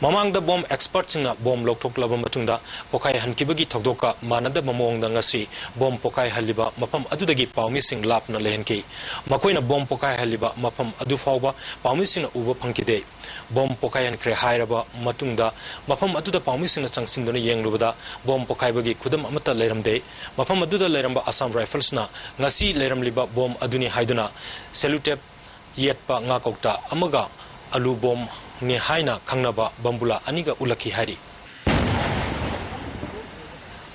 ꯃꯃꯥꯡꯗ ꯕꯣꯝ ꯑꯦꯛꯁꯄꯔꯠꯁꯤꯡꯅ ꯕꯣꯝ ꯂꯧꯊꯣꯛꯂꯕ ꯃꯇꯨꯡꯗ ꯄꯣꯈꯥꯏꯍꯟꯈꯤꯕꯒꯤ ꯊꯧꯗꯣꯛꯀ ꯃꯥꯟꯅꯗꯕ ꯃꯑꯣꯡꯗ ꯉꯁꯤ ꯕꯣꯝ ꯄꯣꯈꯥꯏꯍꯜꯂꯤꯕ ꯃꯐꯝ ꯑꯗꯨꯗꯒꯤ ꯄꯥꯎꯃꯤꯁꯤꯡ ꯂꯥꯞꯅ ꯂꯩꯍꯟꯈꯤ꯫ ꯃꯈꯣꯏꯅ ꯕꯣꯝ ꯄꯣꯈꯥꯏꯍꯜꯂꯤꯕ ꯃꯐꯝ ꯑꯗꯨ ꯐꯥꯎꯕ ꯄꯥꯎꯃꯤꯁꯤꯡꯅ ꯎꯕ ꯐꯪꯈꯤꯗꯦ꯫ ꯕꯣꯝ ꯄꯣꯈꯥꯏꯍꯟꯈ꯭ꯔꯦ ꯍꯥꯏꯔꯕ ꯃꯇꯨꯡꯗ ꯃꯐꯝ ꯑꯗꯨꯗ ꯄꯥꯎꯃꯤꯁꯤꯡꯅ ꯆꯪꯁꯤꯟꯗꯨꯅ ꯌꯦꯡꯂꯨꯕꯗ ꯕꯣꯝ ꯄꯣꯈꯥꯏꯕꯒꯤ ꯈꯨꯗꯝ ꯑꯃꯠꯇ ꯂꯩꯔꯝꯗꯦ꯫ ꯃꯐꯝ ꯑꯗꯨꯗ ꯂꯩꯔꯝꯕ ꯑꯁꯥꯝ ꯔꯥꯏꯐꯜꯁꯅ ꯉꯁꯤ ꯂꯩꯔꯝꯂꯤꯕ ꯕꯣꯝ ꯑꯗꯨꯅꯤ ꯍꯥꯏꯗꯨꯅ ꯁꯦꯂꯨꯇꯦꯞ ꯌꯦꯠꯄ ꯉꯥꯀꯧꯇ ꯑꯃꯒ ꯑꯂꯨ ꯕꯣꯝꯅꯤ ꯍꯥꯏꯅ ꯈꯪꯅꯕ ꯕꯝꯕꯨꯂꯥ ꯑꯅꯤꯒ ꯎꯠꯂꯛꯈꯤ ꯍꯥꯏꯔꯤ꯫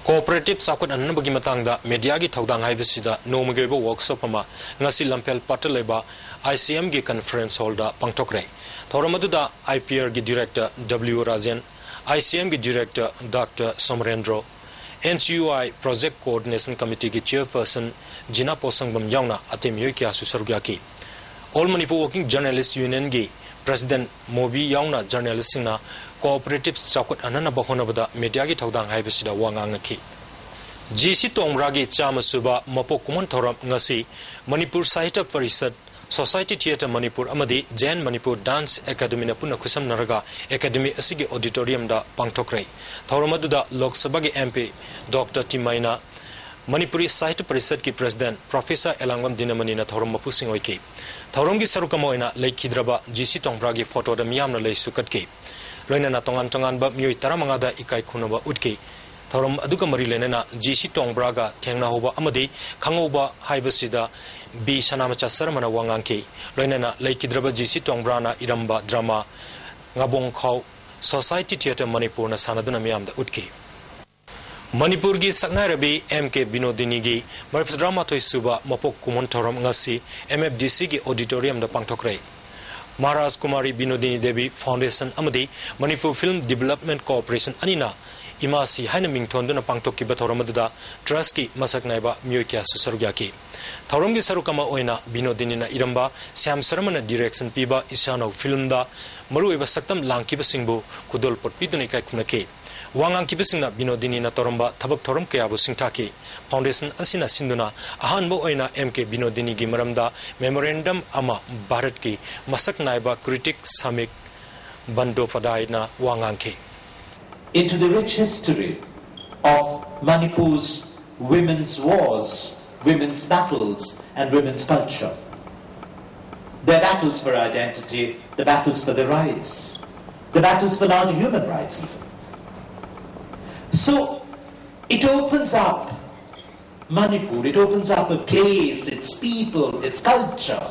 ꯀꯣꯑꯣꯄꯔꯦꯇꯤꯚ ꯆꯥꯎꯈꯠꯍꯟꯅꯕꯒꯤ ꯃꯇꯥꯡꯗ ꯃꯦꯗꯤꯌꯥꯒꯤ ꯊꯧꯗꯥꯡ ꯍꯥꯏꯕꯁꯤꯗ ꯅꯣꯡꯃꯒꯤ ꯑꯣꯏꯕ ꯋꯥꯔꯛꯁꯣꯞ ꯑꯃ ꯉꯁꯤ ꯂꯝꯐꯦꯜ ꯄꯥꯠꯇ ꯂꯩꯕ ꯑꯥꯏ ꯁꯤ ꯑꯦꯝꯒꯤ ꯀꯟꯐꯔꯦꯟꯁ ꯍꯣꯜꯗ ꯄꯥꯡꯊꯣꯛꯈ꯭ꯔꯦ꯫ ꯊꯧꯔꯝ ꯑꯗꯨꯗ ꯑꯥꯏ ꯄꯤ ꯑꯥꯔꯒꯤ director W Rajen, I C ꯑꯦꯝꯒꯤ director doctor Somorendro, N C U I project coordination ꯀꯃꯤꯇꯤꯒꯤ ꯆꯤꯌꯔꯄꯔꯁꯟ ꯖꯤꯅꯥ ꯄꯣꯁꯪꯕꯝ ꯌꯥꯎꯅ ꯑꯇꯩ ꯃꯤꯑꯣꯏ ꯀꯌꯥꯁꯨ ꯁꯔꯨꯛ ꯌꯥꯈꯤ꯫ ꯑꯣꯜ ꯃꯅꯤꯄꯨꯔ ꯋꯥꯔꯀꯤꯡ ꯖꯔꯅꯦꯂꯤꯁ ꯌꯨꯅꯤꯌꯟꯒꯤ ꯄ꯭ꯔꯦꯁꯤꯗꯦꯟꯠ ꯃꯣꯕꯤ ꯌꯥꯎꯅ ꯖꯔꯅꯦꯂꯤꯁꯁꯤꯡꯅ cooperatives ꯆꯥꯎꯈꯠꯍꯟꯅꯅꯕ ꯍꯣꯠꯅꯕꯗ ꯃꯦꯗꯤꯌꯥꯒꯤ ꯊꯧꯗꯥꯡ ꯍꯥꯏꯕꯁꯤꯗ ꯋꯥ ꯉꯥꯡꯅꯈꯤ꯫ ꯖꯤ ꯁꯤ ꯇꯣꯡꯕ꯭ꯔꯥꯒꯤ ꯆꯥꯝꯃ ꯁꯨꯕ ꯃꯄꯣꯛ ꯀꯨꯝꯑꯣꯟ ꯊꯧꯔꯝ ꯉꯁꯤ ꯃꯅꯤꯄꯨꯔ ꯁꯥꯍꯤꯇ꯭ꯌ ꯄꯔꯤꯁꯠ ꯁꯣꯁꯥꯏꯇꯤ ꯊꯤꯌꯦꯇꯔ ꯃꯅꯤꯄꯨꯔ ꯑꯃꯗꯤ ꯖꯦꯟ ꯃꯅꯤꯄꯨꯔ ꯗꯥꯟꯁ ꯑꯦꯀꯥꯗꯃꯤꯅ ꯄꯨꯟꯅ ꯈꯨꯠꯁꯝꯅꯔꯒ ꯑꯦꯀꯥꯗꯃꯤ ꯑꯁꯤꯒꯤ ꯑꯣꯗꯤꯇꯣꯔꯤꯌꯝꯗ ꯄꯥꯡꯊꯣꯛꯈ꯭ꯔꯦ꯫ ꯊꯧꯔꯝ ꯑꯗꯨꯗ ꯂꯣꯛ ꯁꯚꯥꯒꯤ M P doctor T Meinya, Manipuri Sahitya ꯄꯔꯤꯁꯠꯀꯤ ꯄ꯭ꯔꯦꯁꯤꯗꯦꯟꯠ ꯄ꯭ꯔꯣꯐꯦꯁꯔ ꯑꯦꯂꯥꯡꯕꯝ ꯗꯤꯅꯃꯅꯤꯅ ꯊꯧꯔꯝ ꯃꯄꯨꯁꯤꯡ ꯑꯣꯏꯈꯤ꯫ ꯊꯧꯔꯝꯒꯤ ꯁꯔꯨꯛ ꯑꯃ ꯑꯣꯏꯅ ꯂꯩꯈꯤꯗ꯭ꯔꯕ ꯖꯤ ꯁꯤ ꯇꯣꯡꯕ꯭ꯔꯥꯒꯤ ꯐꯣꯇꯣꯗ ꯃꯤꯌꯥꯝꯅ ꯂꯩꯁꯨ ꯀꯠꯈꯤ꯫ ꯂꯣꯏꯅꯅ ꯇꯣꯉꯥꯟ ꯇꯣꯉꯥꯟꯕ ꯃꯤꯑꯣꯏ ꯇꯔꯥꯃꯉꯥꯗ ꯏꯀꯥꯏ ꯈꯨꯝꯅꯕ ꯎꯠꯈꯤ꯫ ꯊꯧꯔꯝ ꯑꯗꯨꯒ ꯃꯔꯤ ꯂꯩꯅꯅ ꯖꯤ ꯁꯤ ꯇꯣꯡꯕ꯭ꯔꯥꯒ ꯊꯦꯡꯅꯍꯧꯕ ꯑꯃꯗꯤ ꯈꯪꯍꯧꯕ ꯍꯥꯏꯕꯁꯤꯗ ꯕꯤ ꯁꯅꯥꯃꯆꯥ ꯁꯔꯃꯅ ꯋꯥ ꯉꯥꯡꯈꯤ꯫ ꯂꯣꯏꯅꯅ ꯂꯩꯈꯤꯗ꯭ꯔꯕ ꯖꯤ ꯁꯤ ꯇꯣꯡꯕ꯭ꯔꯥꯅ ꯏꯔꯝꯕ ꯗ꯭ꯔꯃꯥ ꯉꯥꯕꯣꯡꯈꯥꯎ ꯁꯣꯁꯥꯏꯇꯤ ꯊꯤꯌꯦꯇꯔ ꯃꯅꯤꯄꯨꯔꯅ ꯁꯥꯟꯅꯗꯨꯅ ꯃꯤꯌꯥꯝꯗ ꯎꯠꯈꯤ꯫ ꯃꯅꯤꯄꯨꯔꯒꯤ ꯁꯛꯅꯥꯏꯔꯕꯤ ꯑꯦꯝ ꯀꯦ ꯕꯤꯅꯣꯗꯤꯅꯤꯒꯤ ꯃꯔꯤꯐꯨꯇꯔꯥꯃꯥꯊꯣꯏ ꯁꯨꯕ ꯃꯄꯣꯛ ꯀꯨꯝꯑꯣꯟ ꯊꯧꯔꯝ ꯉꯁꯤ ꯑꯦꯝ ꯑꯦꯐ ꯗꯤ ꯁꯤꯒꯤ ꯑꯣꯗꯤꯇꯣꯔꯤꯌꯝꯗ ꯄꯥꯡꯊꯣꯛꯈ꯭ꯔꯦ꯫ ꯃꯍꯥꯔꯥꯖ ꯀꯨꯃꯥꯔꯤ ꯕꯤꯅꯣꯗꯤꯅꯤ ꯗꯦꯕꯤ ꯐꯥꯎꯟꯗꯦꯁꯟ ꯑꯃꯗꯤ ꯃꯅꯤꯄꯨꯔ ꯐꯤꯜꯝ ꯗꯤꯕꯦꯂꯞꯃꯦꯟꯠ ꯀꯣꯑꯣꯄꯔꯦꯁꯟ ꯑꯅꯤꯅ ꯏꯃꯥꯁꯤ ꯍꯥꯏꯅ ꯃꯤꯡꯊꯣꯟꯗꯨꯅ ꯄꯥꯡꯊꯣꯛꯈꯤꯕ ꯊꯧꯔꯝ ꯑꯗꯨꯗ ꯇ꯭ꯔꯁꯀꯤ ꯃꯁꯛ ꯅꯥꯏꯕ ꯃꯤꯑꯣꯏ ꯀꯌꯥꯁꯨ ꯁꯔꯨꯛ ꯌꯥꯈꯤ꯫ ꯊꯧꯔꯝꯒꯤ ꯁꯔꯨꯛ ꯑꯃ ꯑꯣꯏꯅ ꯕꯤꯅꯣꯗꯤꯅꯤꯅ ꯏꯔꯝꯕ ꯁ꯭ꯌꯥꯝ ꯁꯔꯃꯅ ꯗꯤꯔꯦꯛꯁꯟ ꯄꯤꯕ ꯏꯁꯥꯅꯧ ꯐꯤꯜꯝꯗ ꯃꯔꯨꯑꯣꯏꯕ ꯁꯛꯇꯝ ꯂꯥꯡꯈꯤꯕꯁꯤꯡꯕꯨ ꯈꯨꯗꯣꯜꯄꯣꯠ ꯄꯤꯗꯨꯅ ꯏꯀꯥꯏ ꯈꯨꯝꯅꯈꯤ꯫ ꯋꯥ ꯉꯥꯡꯈꯤꯕꯁꯤꯡꯅ ꯕꯤꯅꯣꯗꯤꯅꯤꯅ ꯇꯧꯔꯝꯕ ꯊꯕꯛ ꯊꯧꯔꯝ ꯀꯌꯥꯕꯨ ꯁꯤꯡꯊꯥꯈꯤ꯫ ꯐꯥꯎꯟꯗꯦꯁꯟ ꯑꯁꯤꯅ ꯁꯤꯟꯗꯨꯅ ꯑꯍꯥꯟꯕ ꯑꯣꯏꯅ ꯑꯦꯝ ꯀꯦ ꯕꯤꯅꯣꯗꯤꯅꯤꯒꯤ ꯃꯔꯝꯗ ꯃꯦꯃꯣꯔꯦꯟꯗꯝ ꯑꯃ ꯚꯥꯔꯠꯀꯤ ꯃꯁꯛ ꯅꯥꯏꯕ ꯀ꯭ꯔꯤꯇꯤꯛ ꯁꯃꯤꯛ ꯕꯟꯗꯣꯄꯥꯙ꯭ꯌꯥꯌꯅ ꯋꯥ ꯉꯥꯡꯈꯤ꯫ Into the rich history of Manipur's women's wars, women's battles, and women's culture. Their battles for identity, the battles for their rights, the battles for larger human rights, even. So, it opens up Manipur, it opens up a place, its people, its culture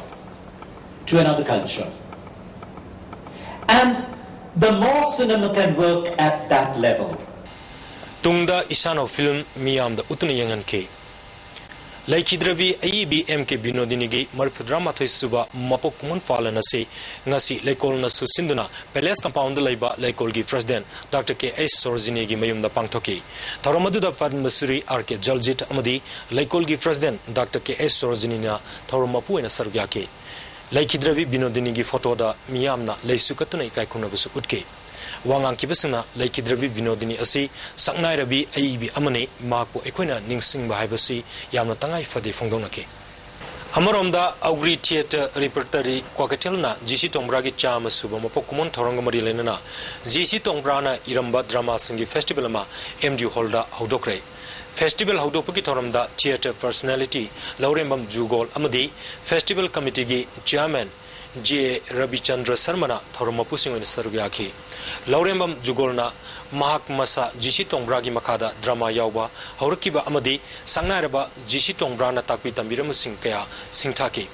to another culture. And the more cinema can work at that level, ꯇꯨꯡꯗ ꯏꯁꯥꯅꯧ film ꯃꯤꯌꯥꯝꯗ ꯎꯠꯇꯨꯅ ꯌꯦꯡꯍꯟꯈꯤ꯫ ꯂꯩꯈꯤꯗ꯭ꯔꯕꯤ ꯑꯏꯕꯤ M ꯀꯦ ꯕꯤꯅꯣꯗꯤꯅꯤꯒꯤ ꯃꯔꯤꯐꯨꯇꯔꯥ ꯃꯥꯊꯣꯏ ꯁꯨꯕ ꯃꯄꯣꯛ ꯀꯨꯝꯑꯣꯟ ꯐꯥꯂꯟ ꯑꯁꯤ ꯉꯁꯤ ꯂꯩꯀꯣꯜꯅꯁꯨ ꯁꯤꯟꯗꯨꯅ palace compound ꯂꯩꯕ ꯂꯩꯀꯣꯜꯒꯤ ꯄ꯭ꯔꯦꯁꯤꯗꯦꯟꯠ ꯗꯥꯛꯇꯔ ꯀꯦ ꯑꯩꯆ ꯁꯣꯔꯣꯖꯤꯅꯤꯒꯤ ꯃꯌꯨꯝꯗ ꯄꯥꯡꯊꯣꯛꯈꯤ꯫ ꯊꯧꯔꯝ ꯑꯗꯨꯗ ꯄꯗꯃꯁ꯭ꯔꯤ ꯑꯥꯔ ꯀꯦ ꯖꯜꯖꯤꯠ ꯑꯃꯗꯤ ꯂꯩꯀꯣꯜꯒꯤ ꯄ꯭ꯔꯦꯁꯤꯗꯦꯟꯠ ꯗꯥꯛꯇꯔ ꯀꯦ ꯑꯩꯆ ꯁꯣꯔꯣꯖꯤꯅꯤꯅ ꯊꯧꯔꯝ ꯃꯄꯨ ꯑꯣꯏꯅ ꯁꯔꯨꯛ ꯌꯥꯈꯤ꯫ ꯂꯩꯈꯤꯗ꯭ꯔꯕꯤ ꯕꯤꯅꯣꯗꯤꯅꯤꯒꯤ ꯐꯣꯇꯣꯗ ꯃꯤꯌꯥꯝꯅ ꯂꯩꯁꯨ ꯀꯠꯇꯨꯅ ꯏꯀꯥꯏ ꯈꯨꯝꯅꯕꯁꯨ ꯎꯠꯈꯤ꯫ ꯋꯥ ꯉꯥꯡꯈꯤꯕꯁꯤꯡꯅ ꯂꯩꯈꯤꯗ꯭ꯔꯕꯤ ꯕꯤꯅꯣꯗꯤꯅꯤ ꯑꯁꯤ ꯁꯛꯅꯥꯏꯔꯕꯤ ꯑꯏꯕꯤ ꯑꯃꯅꯤ, ꯃꯍꯥꯛꯄꯨ ꯑꯩꯈꯣꯏꯅ ꯅꯤꯡꯁꯤꯡꯕ ꯍꯥꯏꯕꯁꯤ ꯌꯥꯝꯅ ꯇꯉꯥꯏ ꯐꯗꯦ ꯐꯣꯡꯗꯣꯛꯅꯈꯤ꯫ ꯑꯃꯔꯣꯝꯗ ꯑꯧꯒ꯭ꯔꯤ ꯊꯤꯌꯦꯇꯔ ꯔꯤꯄꯔꯇꯔꯤ ꯀ꯭ꯋꯥꯀꯩꯊꯦꯜꯅ ꯖꯤ ꯁꯤ ꯇꯣꯡꯕ꯭ꯔꯥꯒꯤ ꯆꯥꯝꯃ ꯁꯨꯕ ꯃꯄꯣꯛ ꯀꯨꯝꯑꯣꯟ ꯊꯧꯔꯝꯒ ꯃꯔꯤ ꯂꯩꯅꯅ ꯖꯤ ꯁꯤ ꯇꯣꯡꯕ꯭ꯔꯥꯅ ꯏꯔꯝꯕ ꯗ꯭ꯔꯃꯥꯁꯤꯡꯒꯤ ꯐꯦꯁꯇꯤꯚꯦꯜ ꯑꯃ ꯑꯦꯝ ꯗꯤ ꯍꯣꯜꯗ ꯍꯧꯗꯣꯛꯈ꯭ꯔꯦ꯫ ꯐꯦꯁꯇꯤꯚꯦꯜ ꯍꯧꯗꯣꯛꯄꯒꯤ ꯊꯧꯔꯝꯗ ꯊꯤꯌꯦꯇꯔ ꯄꯔꯁꯣꯅꯦꯂꯤꯇꯤ ꯂꯧꯔꯦꯝꯕꯝ ꯖꯨꯒꯣꯜ ꯑꯃꯗꯤ ꯐꯦꯁꯇꯤꯚꯦꯜ ꯀꯃꯤꯇꯤꯒꯤ ꯆꯤꯌꯥꯔꯃꯦꯟ ꯖꯦ ꯔꯕꯤꯆꯟꯗ꯭ꯔ ꯁꯔꯃꯅ ꯊꯧꯔꯝ ꯃꯄꯨꯁꯤꯡ ꯑꯣꯏꯅ ꯁꯔꯨꯛ ꯌꯥꯈꯤ꯫ ꯂꯧꯔꯦꯝꯕꯝ ꯖꯨꯒꯣꯜꯅ ꯃꯍꯥꯛ ꯃꯁꯥ ꯖꯤ ꯁꯤ ꯇꯣꯡꯕ꯭ꯔꯥꯒꯤ ꯃꯈꯥꯗ ꯗ꯭ꯔꯃꯥ ꯌꯥꯎꯕ ꯍꯧꯔꯛꯈꯤꯕ ꯑꯃꯗꯤ ꯁꯛꯅꯥꯏꯔꯕ ꯖꯤ ꯁꯤ ꯇꯣꯡꯕ꯭ꯔꯥꯅ ꯇꯥꯛꯄꯤ ꯇꯝꯕꯤꯔꯝꯕꯁꯤꯡ ꯀꯌꯥ ꯁꯤꯡꯊꯥꯈꯤ꯫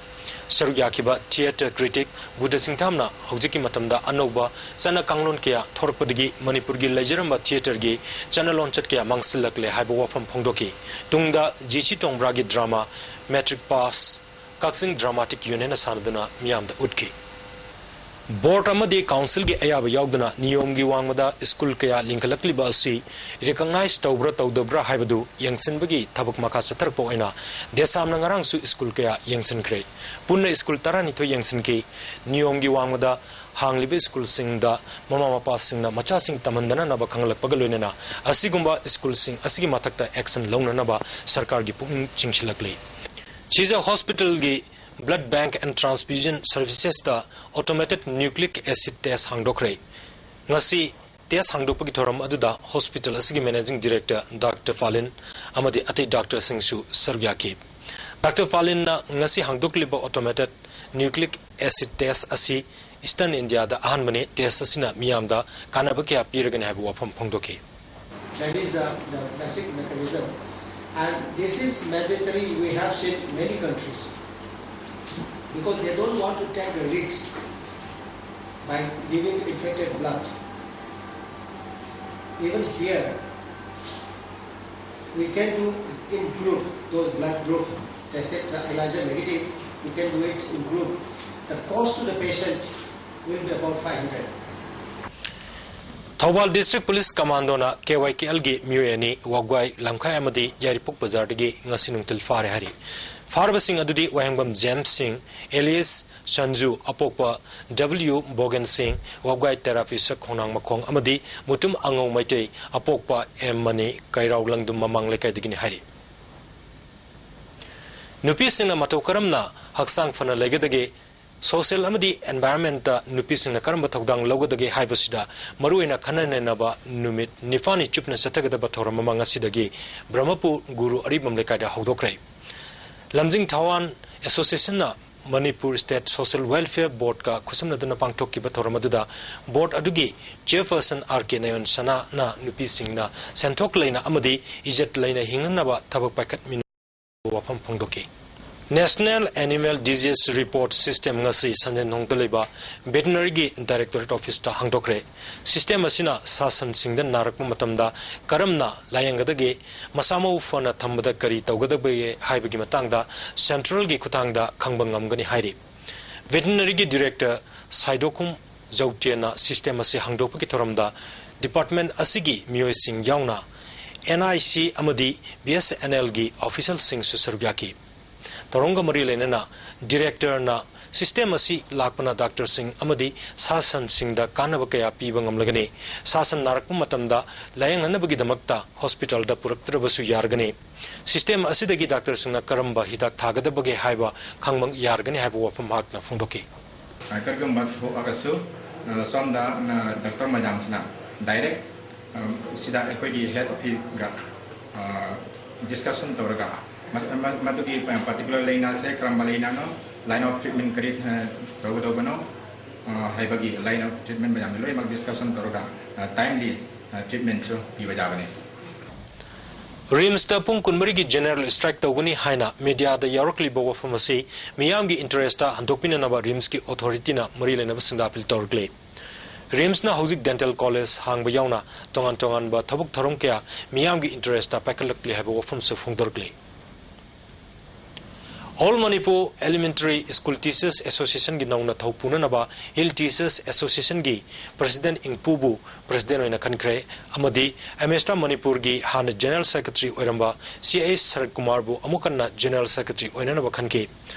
ꯁꯔꯨꯛ ꯌꯥꯈꯤꯕ ꯊꯤꯌꯦꯇꯔ ꯀ꯭ꯔꯤꯇꯤꯛ ꯕꯨꯙ ꯁꯤꯡꯊꯥꯝꯅ ꯍꯧꯖꯤꯛꯀꯤ ꯃꯇꯝꯗ ꯑꯅꯧꯕ ꯆꯠꯅ ꯀꯥꯡꯂꯣꯟ ꯀꯌꯥ ꯊꯣꯔꯛꯄꯗꯒꯤ ꯃꯅꯤꯄꯨꯔꯒꯤ ꯂꯩꯖꯔꯝꯕ ꯊꯤꯌꯦꯇꯔꯒꯤ ꯆꯠꯅ ꯂꯣꯟꯆꯠ ꯀꯌꯥ ꯃꯥꯡꯁꯤꯜꯂꯛꯂꯦ ꯍꯥꯏꯕ ꯋꯥꯐꯝ ꯐꯣꯡꯗꯣꯛꯈꯤ꯫ ꯇꯨꯡꯗ ꯖꯤ ꯁꯤ ꯇꯣꯡꯕ꯭ꯔꯥꯒꯤ drama matric pass Kakching dramatic ꯌꯨꯅꯤꯌꯟꯅ ꯁꯥꯟꯅꯗꯨꯅ ꯃꯤꯌꯥꯝꯗ ꯎꯠꯈꯤ꯫ ꯕꯣꯔꯗ ꯑꯃꯗꯤ ꯀꯥꯎꯟꯁꯤꯜꯒꯤ ꯑꯌꯥꯕ ꯌꯥꯎꯗꯅ ꯅꯤꯌꯣꯝꯒꯤ ꯋꯥꯡꯃꯗ ꯁ꯭ꯀꯨꯜ ꯀꯌꯥ ꯂꯤꯡꯈꯠꯂꯛꯂꯤꯕ ꯑꯁꯤ ꯔꯤꯀꯛꯅꯥꯏꯖ ꯇꯧꯕ꯭ꯔꯥ ꯇꯧꯗꯕ꯭ꯔꯥ ꯍꯥꯏꯕꯗꯨ ꯌꯦꯡꯁꯤꯟꯕꯒꯤ ꯊꯕꯛ ꯃꯈꯥ ꯆꯠꯊꯔꯛꯄ ꯑꯣꯏꯅ ꯗꯦꯁꯥꯝꯅ ꯉꯔꯥꯡꯁꯨ ꯁ꯭ꯀꯨꯜ ꯀꯌꯥ ꯌꯦꯡꯁꯤꯟꯈ꯭ꯔꯦ꯫ ꯄꯨꯟꯅ ꯁ꯭ꯀꯨꯜ ꯇꯔꯥꯅꯤꯊꯣꯏ ꯌꯦꯡꯁꯤꯟꯈꯤ꯫ ꯅꯤꯌꯣꯝꯒꯤ ꯋꯥꯡꯃꯗ ꯍꯥꯡꯂꯤꯕ ꯁ꯭ꯀꯨꯜꯁꯤꯡꯗ ꯃꯃꯥ ꯃꯄꯥꯁꯤꯡꯅ ꯃꯆꯥꯁꯤꯡ ꯇꯝꯍꯟꯗꯅꯅꯕ ꯈꯪꯍꯜꯂꯛꯄꯒ ꯂꯣꯏꯅꯅ ꯑꯁꯤꯒꯨꯝꯕ ꯁ꯭ꯀꯨꯜꯁꯤꯡ ꯑꯁꯤꯒꯤ ꯃꯊꯛꯇ ꯑꯦꯛꯁꯟ ꯂꯧꯅꯅꯕ ꯁꯔꯀꯥꯔꯒꯤ ꯄꯨꯛꯅꯤꯡ ꯆꯤꯡꯁꯤꯜꯂꯛꯂꯤ꯫ ꯁꯤꯖ ꯍꯣꯁꯄꯤꯇꯥꯜꯒꯤ Blood Bank and Transfusion Servicesꯇ Automated Nucleic Acid Test ꯍꯥꯡꯗꯣꯛꯈ꯭ꯔꯦ꯫ ꯉꯁꯤ ꯇꯦꯁ ꯍꯥꯡꯗꯣꯛꯄꯒꯤ ꯊꯧꯔꯝ ꯑꯗꯨꯗ ꯍꯣꯁꯄꯤꯇꯥꯜ ꯑꯁꯤꯒꯤ ꯃꯦꯅꯦꯖꯤꯡ ꯗꯤꯔꯦꯛꯇꯔ ꯗꯥꯛꯇꯔ ꯐꯥꯂꯤꯟ ꯑꯃꯗꯤ ꯑꯇꯩ ꯗꯥꯛꯇꯔꯁꯤꯡꯁꯨ ꯁꯔꯨꯛ ꯌꯥꯈꯤ꯫ ꯗꯥꯛꯇꯔ ꯐꯥꯂꯤꯟꯅ ꯉꯁꯤ ꯍꯥꯡꯗꯣꯛꯂꯤꯕ Automated Nucleic Acid Test ꯑꯁꯤ ꯏꯁꯇꯔꯟ ꯏꯟꯗꯤꯌꯥꯗ ꯑꯍꯥꯟꯕꯅꯤ꯫ ꯇꯦꯁ ꯑꯁꯤꯅ ꯃꯤꯌꯥꯝꯗ ꯀꯥꯟꯅꯕ ꯀꯌꯥ ꯄꯤꯔꯒꯅꯤ ꯍꯥꯏꯕ ꯋꯥꯐꯝ ꯐꯣꯡꯗꯣꯛꯈꯤ꯫ That is the, the basic mechanism. And this is mandatory, we have seen many countries. Because they don't want to take the risk by giving infected blood. Even here, we can do in group, those blood group tested, the ELISA negative, we can do it in group. The cost to the patient will be about five hundred. Thoubal district police ꯀꯃꯥꯟꯗꯣꯅ K Y K ꯑꯦꯜꯒꯤ ꯃꯤꯑꯣꯏ ꯑꯅꯤ ꯋꯥꯕꯒꯥꯏ ꯂꯝꯈꯥꯏ ꯑꯃꯗꯤ ꯌꯥꯏꯔꯤꯄꯣꯛ ꯕꯖꯥꯔꯗꯒꯤ ꯉꯁꯤ ꯅꯨꯡꯊꯤꯜ ꯐꯥꯔꯦ ꯍꯥꯏꯔꯤ꯫ ꯐꯥꯔꯕꯁꯤꯡ ꯑꯗꯨꯗꯤ ꯋꯥꯍꯦꯡꯕꯝ ꯖꯦꯝꯁ ꯁꯤꯡ, ꯑꯦꯂꯤꯌꯁ ꯁꯟꯖꯨ, ꯑꯄꯣꯛꯄ ꯗꯕ꯭ꯂꯤꯌꯨ ꯕꯣꯒꯦꯟ ꯁꯤꯡ, ꯋꯥꯕꯒꯥꯏ ꯇꯦꯔꯥ ꯐꯤꯁꯛ ꯈꯣꯡꯅꯥꯡ ꯃꯈꯣꯡ ꯑꯃꯗꯤ ꯃꯨꯇꯨꯝ ꯑꯉꯧ ꯃꯩꯇꯩ, ꯑꯄꯣꯛꯄ ꯑꯦꯝ ꯃꯅꯤ, ꯀꯩꯔꯥꯎ ꯂꯪꯗꯨꯝ ꯃꯃꯥꯡ ꯂꯩꯀꯥꯏꯗꯒꯤꯅꯤ ꯍꯥꯏꯔꯤ꯫ ꯅꯨꯄꯤꯁꯤꯡꯅ ꯃꯇꯧ ꯀꯔꯝꯅ ꯍꯛꯆꯥꯡ ꯐꯅ ꯂꯩꯒꯗꯒꯦ, ꯁꯣꯁꯤꯌꯦꯜ ꯑꯃꯗꯤ ꯑꯦꯟꯚꯥꯏꯔꯟꯃꯦꯟꯇ ꯅꯨꯄꯤꯁꯤꯡꯅ ꯀꯔꯝꯕ ꯊꯧꯗꯥꯡ ꯂꯧꯒꯗꯒꯦ ꯍꯥꯏꯕꯁꯤꯗ ꯃꯔꯨꯑꯣꯏꯅ ꯈꯟꯅ ꯅꯩꯅꯕ ꯅꯨꯃꯤꯠ ꯅꯤꯄꯥꯜꯅꯤ ꯆꯨꯞꯅ ꯆꯠꯊꯒꯗꯕ ꯊꯧꯔꯝ ꯑꯃ ꯉꯁꯤꯗꯒꯤ ꯕ꯭ꯔꯍ꯭ꯃꯄꯨꯔ ꯒꯨꯔꯨ ꯑꯔꯤꯕꯝ ꯂꯩꯀꯥꯏꯗ ꯍꯧꯗꯣꯛꯈ꯭ꯔꯦ꯫ ꯂꯝꯖꯤꯡ ꯊꯥꯋꯥꯟ ꯑꯦꯁꯣꯁꯤꯌꯦꯁꯟꯅ ꯃꯅꯤꯄꯨꯔ ꯁ꯭ꯇꯦꯠ ꯁꯣꯁꯤꯌꯦꯜ ꯋꯦꯜꯐꯤꯌꯔ ꯕꯣꯔꯗꯀ ꯈꯨꯠꯁꯝꯅꯗꯨꯅ ꯄꯥꯡꯊꯣꯛꯈꯤꯕ ꯊꯧꯔꯝ ꯑꯗꯨꯗ ꯕꯣꯔꯗ ꯑꯗꯨꯒꯤ ꯆꯤꯌꯔꯄꯔꯁꯟ ꯑꯥꯔ ꯀꯦ ꯅꯌꯣꯟ ꯁꯅꯥꯅ ꯅꯨꯄꯤꯁꯤꯡꯅ ꯁꯦꯟꯊꯣꯛ ꯂꯩꯅ ꯑꯃꯗꯤ ꯏꯖꯠ ꯂꯩꯅ ꯍꯤꯡꯅꯅꯕ ꯊꯕꯛ ꯄꯥꯏꯈꯠꯃꯤꯟꯅ ꯋꯥꯐꯝ ꯐꯣꯡꯗꯣꯛꯈꯤ꯫ National animal disease report system ꯉꯁꯤ ꯁꯟꯖꯦꯟꯊꯣꯡꯗ ꯂꯩꯕ ꯚꯦꯇꯤꯅꯔꯤꯒꯤ ꯗꯥꯏꯔꯦꯛꯇꯣꯔꯦꯠ ꯑꯣꯐꯤꯁꯇ ꯍꯥꯡꯗꯣꯛꯈ꯭ꯔꯦ꯫ ꯁꯤꯁꯇꯦꯝ ꯑꯁꯤꯅ ꯁꯥ ꯁꯟꯁꯤꯡꯗ ꯅꯥꯔꯛꯄ ꯃꯇꯝꯗ ꯀꯔꯝꯅ ꯂꯥꯌꯦꯡꯒꯗꯒꯦ, ꯃꯁꯥ ꯃꯎ ꯐꯅ ꯊꯝꯕꯗ ꯀꯔꯤ ꯇꯧꯒꯗꯒꯦ ꯍꯥꯏꯕꯒꯤ ꯃꯇꯥꯡꯗ ꯁꯦꯟꯇ꯭ꯔꯦꯜꯒꯤ ꯈꯨꯠꯊꯥꯡꯗ ꯈꯪꯕ ꯉꯝꯒꯅꯤ ꯍꯥꯏꯔꯤ꯫ ꯚꯦꯇꯤꯅꯔꯤꯒꯤ ꯗꯤꯔꯦꯛꯇꯔ ꯁꯥꯏꯗꯣꯛꯈꯨꯝ ꯖꯧꯇꯦꯅ ꯁꯤꯁꯇꯦꯝ ꯑꯁꯤ ꯍꯥꯡꯗꯣꯛꯄꯒꯤ ꯊꯧꯔꯝꯗ ꯗꯤꯄꯥꯔꯠꯃꯦꯟ ꯑꯁꯤꯒꯤ ꯃꯤꯑꯣꯏꯁꯤꯡ ꯌꯥꯎꯅ ꯑꯦꯟ ꯑꯥꯏ ꯁꯤ ꯑꯃꯗꯤ ꯕꯤ ꯑꯦꯁ ꯑꯦꯟ ꯑꯦꯜꯒꯤ ꯑꯣꯐꯤꯁꯤꯌꯦꯜꯁꯤꯡꯁꯨ ꯁꯔꯨꯛ ꯌꯥꯈꯤ꯫ ꯊꯧꯔꯝꯒ ꯃꯔꯤ ꯂꯩꯅꯅ ꯗꯤꯔꯦꯛꯇꯔꯅ ꯁꯤꯁꯇꯦꯝ ꯑꯁꯤ ꯂꯥꯛꯄꯅ ꯗꯥꯛꯇꯔꯁꯤꯡ ꯑꯃꯗꯤ ꯁꯥ ꯁꯟꯁꯤꯡꯗ ꯀꯥꯟꯅꯕ ꯀꯌꯥ ꯄꯤꯕ ꯉꯝꯂꯒꯅꯤ꯫ ꯁꯥ ꯁꯟ ꯅꯥꯔꯛꯄ ꯃꯇꯝꯗ ꯂꯥꯌꯦꯡꯅꯅꯕꯒꯤꯗꯃꯛꯇ ꯍꯣꯁꯄꯤꯇꯥꯜꯗ ꯄꯨꯔꯛꯇ꯭ꯔꯕꯁꯨ ꯌꯥꯔꯒꯅꯤ꯫ ꯁꯤꯁꯇꯦꯝ ꯑꯁꯤꯗꯒꯤ ꯗꯥꯛꯇꯔꯁꯤꯡꯅ ꯀꯔꯝꯕ ꯍꯤꯗꯥꯛ ꯊꯥꯒꯗꯕꯒꯦ ꯍꯥꯏꯕ ꯈꯪꯕ ꯌꯥꯔꯒꯅꯤ ꯍꯥꯏꯕ ꯋꯥꯐꯝ ꯃꯍꯥꯛꯅ ꯐꯣꯡꯗꯣꯛꯈꯤ꯫ ꯑ, ꯀꯔꯤꯒꯨꯝꯕ ꯊꯣꯛꯑꯒꯁꯨ, ꯑ, ꯁꯣꯝꯗ, ꯑ, ꯗꯣꯛꯇꯔ ꯃꯌꯥꯝꯁꯤꯅ ꯗꯥꯏꯔꯦꯛ, ꯑ, ꯁꯤꯗ ꯑꯩꯈꯣꯏꯒꯤ ꯍꯦꯗ ꯑꯣꯐꯤꯁꯒ, ꯑ, ꯗꯤꯁꯀꯁꯟ ꯇꯧꯔꯒ ꯃ-, ꯃ-, ꯃꯗꯨꯒꯤ ꯄꯥꯔꯇꯤꯀꯨꯂꯔ ꯂꯥꯏꯅꯥꯁꯦ ꯀꯔꯝꯕ ꯂꯥꯏꯅꯥꯅꯣ, ꯂꯥꯏꯟ ꯑꯣꯐ ꯇ꯭ꯔꯤꯠꯃꯦꯟ ꯀꯔꯤ, ꯑ, ꯇꯧꯒꯗꯧꯕꯅꯣ, ꯑ, ꯍꯥꯏꯕꯒꯤ ꯂꯥꯏꯟ ꯑꯣꯐ ꯇ꯭ꯔꯤꯠꯃꯦꯟ ꯃꯌꯥꯝꯗꯨ ꯂꯣꯏꯅꯃꯛ ꯗꯤꯁꯀꯁꯟ ꯇꯧꯔꯒ, ꯑ, ꯇꯥꯏꯝꯂꯤ, ꯑ, ꯇ꯭ꯔꯤꯠꯃꯦꯟꯁꯨ ꯄꯤꯕ ꯌꯥꯕꯅꯤ꯫ ꯔꯤꯝꯁꯇ ꯄꯨꯡ ꯀꯨꯟꯃꯔꯤꯒꯤ ꯖꯦꯅꯔꯦꯜ ꯁ꯭ꯇ꯭ꯔꯥꯏꯛ ꯇꯧꯒꯅꯤ ꯍꯥꯏꯅ ꯃꯤꯗꯤꯌꯥꯗ ꯌꯥꯎꯔꯛꯂꯤꯕ ꯋꯥꯐꯝ ꯑꯁꯤ ꯃꯤꯌꯥꯝꯒꯤ ꯏꯟꯇꯔꯦꯁꯇ ꯍꯟꯗꯣꯛꯄꯤꯅꯅꯕ ꯔꯤꯝꯁꯀꯤ ꯑꯣꯊꯣꯔꯤꯇꯤꯅ ꯃꯔꯤ ꯂꯩꯅꯕꯁꯤꯡꯗ ꯑꯄꯤꯜ ꯇꯧꯔꯛꯂꯤ꯫ ꯔꯤꯝꯁꯅ ꯍꯧꯖꯤꯛ ꯗꯦꯟꯇꯦꯜ ꯀꯣꯂꯦꯖ ꯍꯥꯡꯕ ꯌꯥꯎꯅ ꯇꯣꯉꯥꯟ ꯇꯣꯉꯥꯟꯕ ꯊꯕꯛ ꯊꯧꯔꯝ ꯀꯌꯥ ꯃꯤꯌꯥꯝꯒꯤ ꯏꯟꯇꯔꯦꯁꯇ ꯄꯥꯏꯈꯠꯂꯛꯂꯤ ꯍꯥꯏꯕ ꯋꯥꯐꯝꯁꯨ ꯐꯣꯡꯗꯣꯔꯛꯂꯤ꯫ All Manipur Elementary School Teachers Association ꯒꯤ ꯅꯧꯅ ꯊꯧꯄꯨꯅꯅꯕ Hill Teachers Association ꯒꯤ President ꯏꯪꯄꯨꯕꯨ President ꯑꯣꯏꯅ ꯈꯟꯈ꯭ꯔꯦ ꯑꯃꯗꯤ ꯑꯃꯦꯁꯇꯥ ꯃꯅꯤꯄꯨꯔꯒꯤ ꯍꯥꯟꯅ General Secretary ꯑꯣꯏꯔꯝꯕ ꯁꯤ ꯑꯩꯆ ꯁꯔꯠ ꯀꯨꯃꯥꯔꯕꯨ ꯑꯃꯨꯛ ꯍꯟꯅ General Secretary ꯑꯣꯏꯅꯅꯕ ꯈꯟꯈꯤ꯫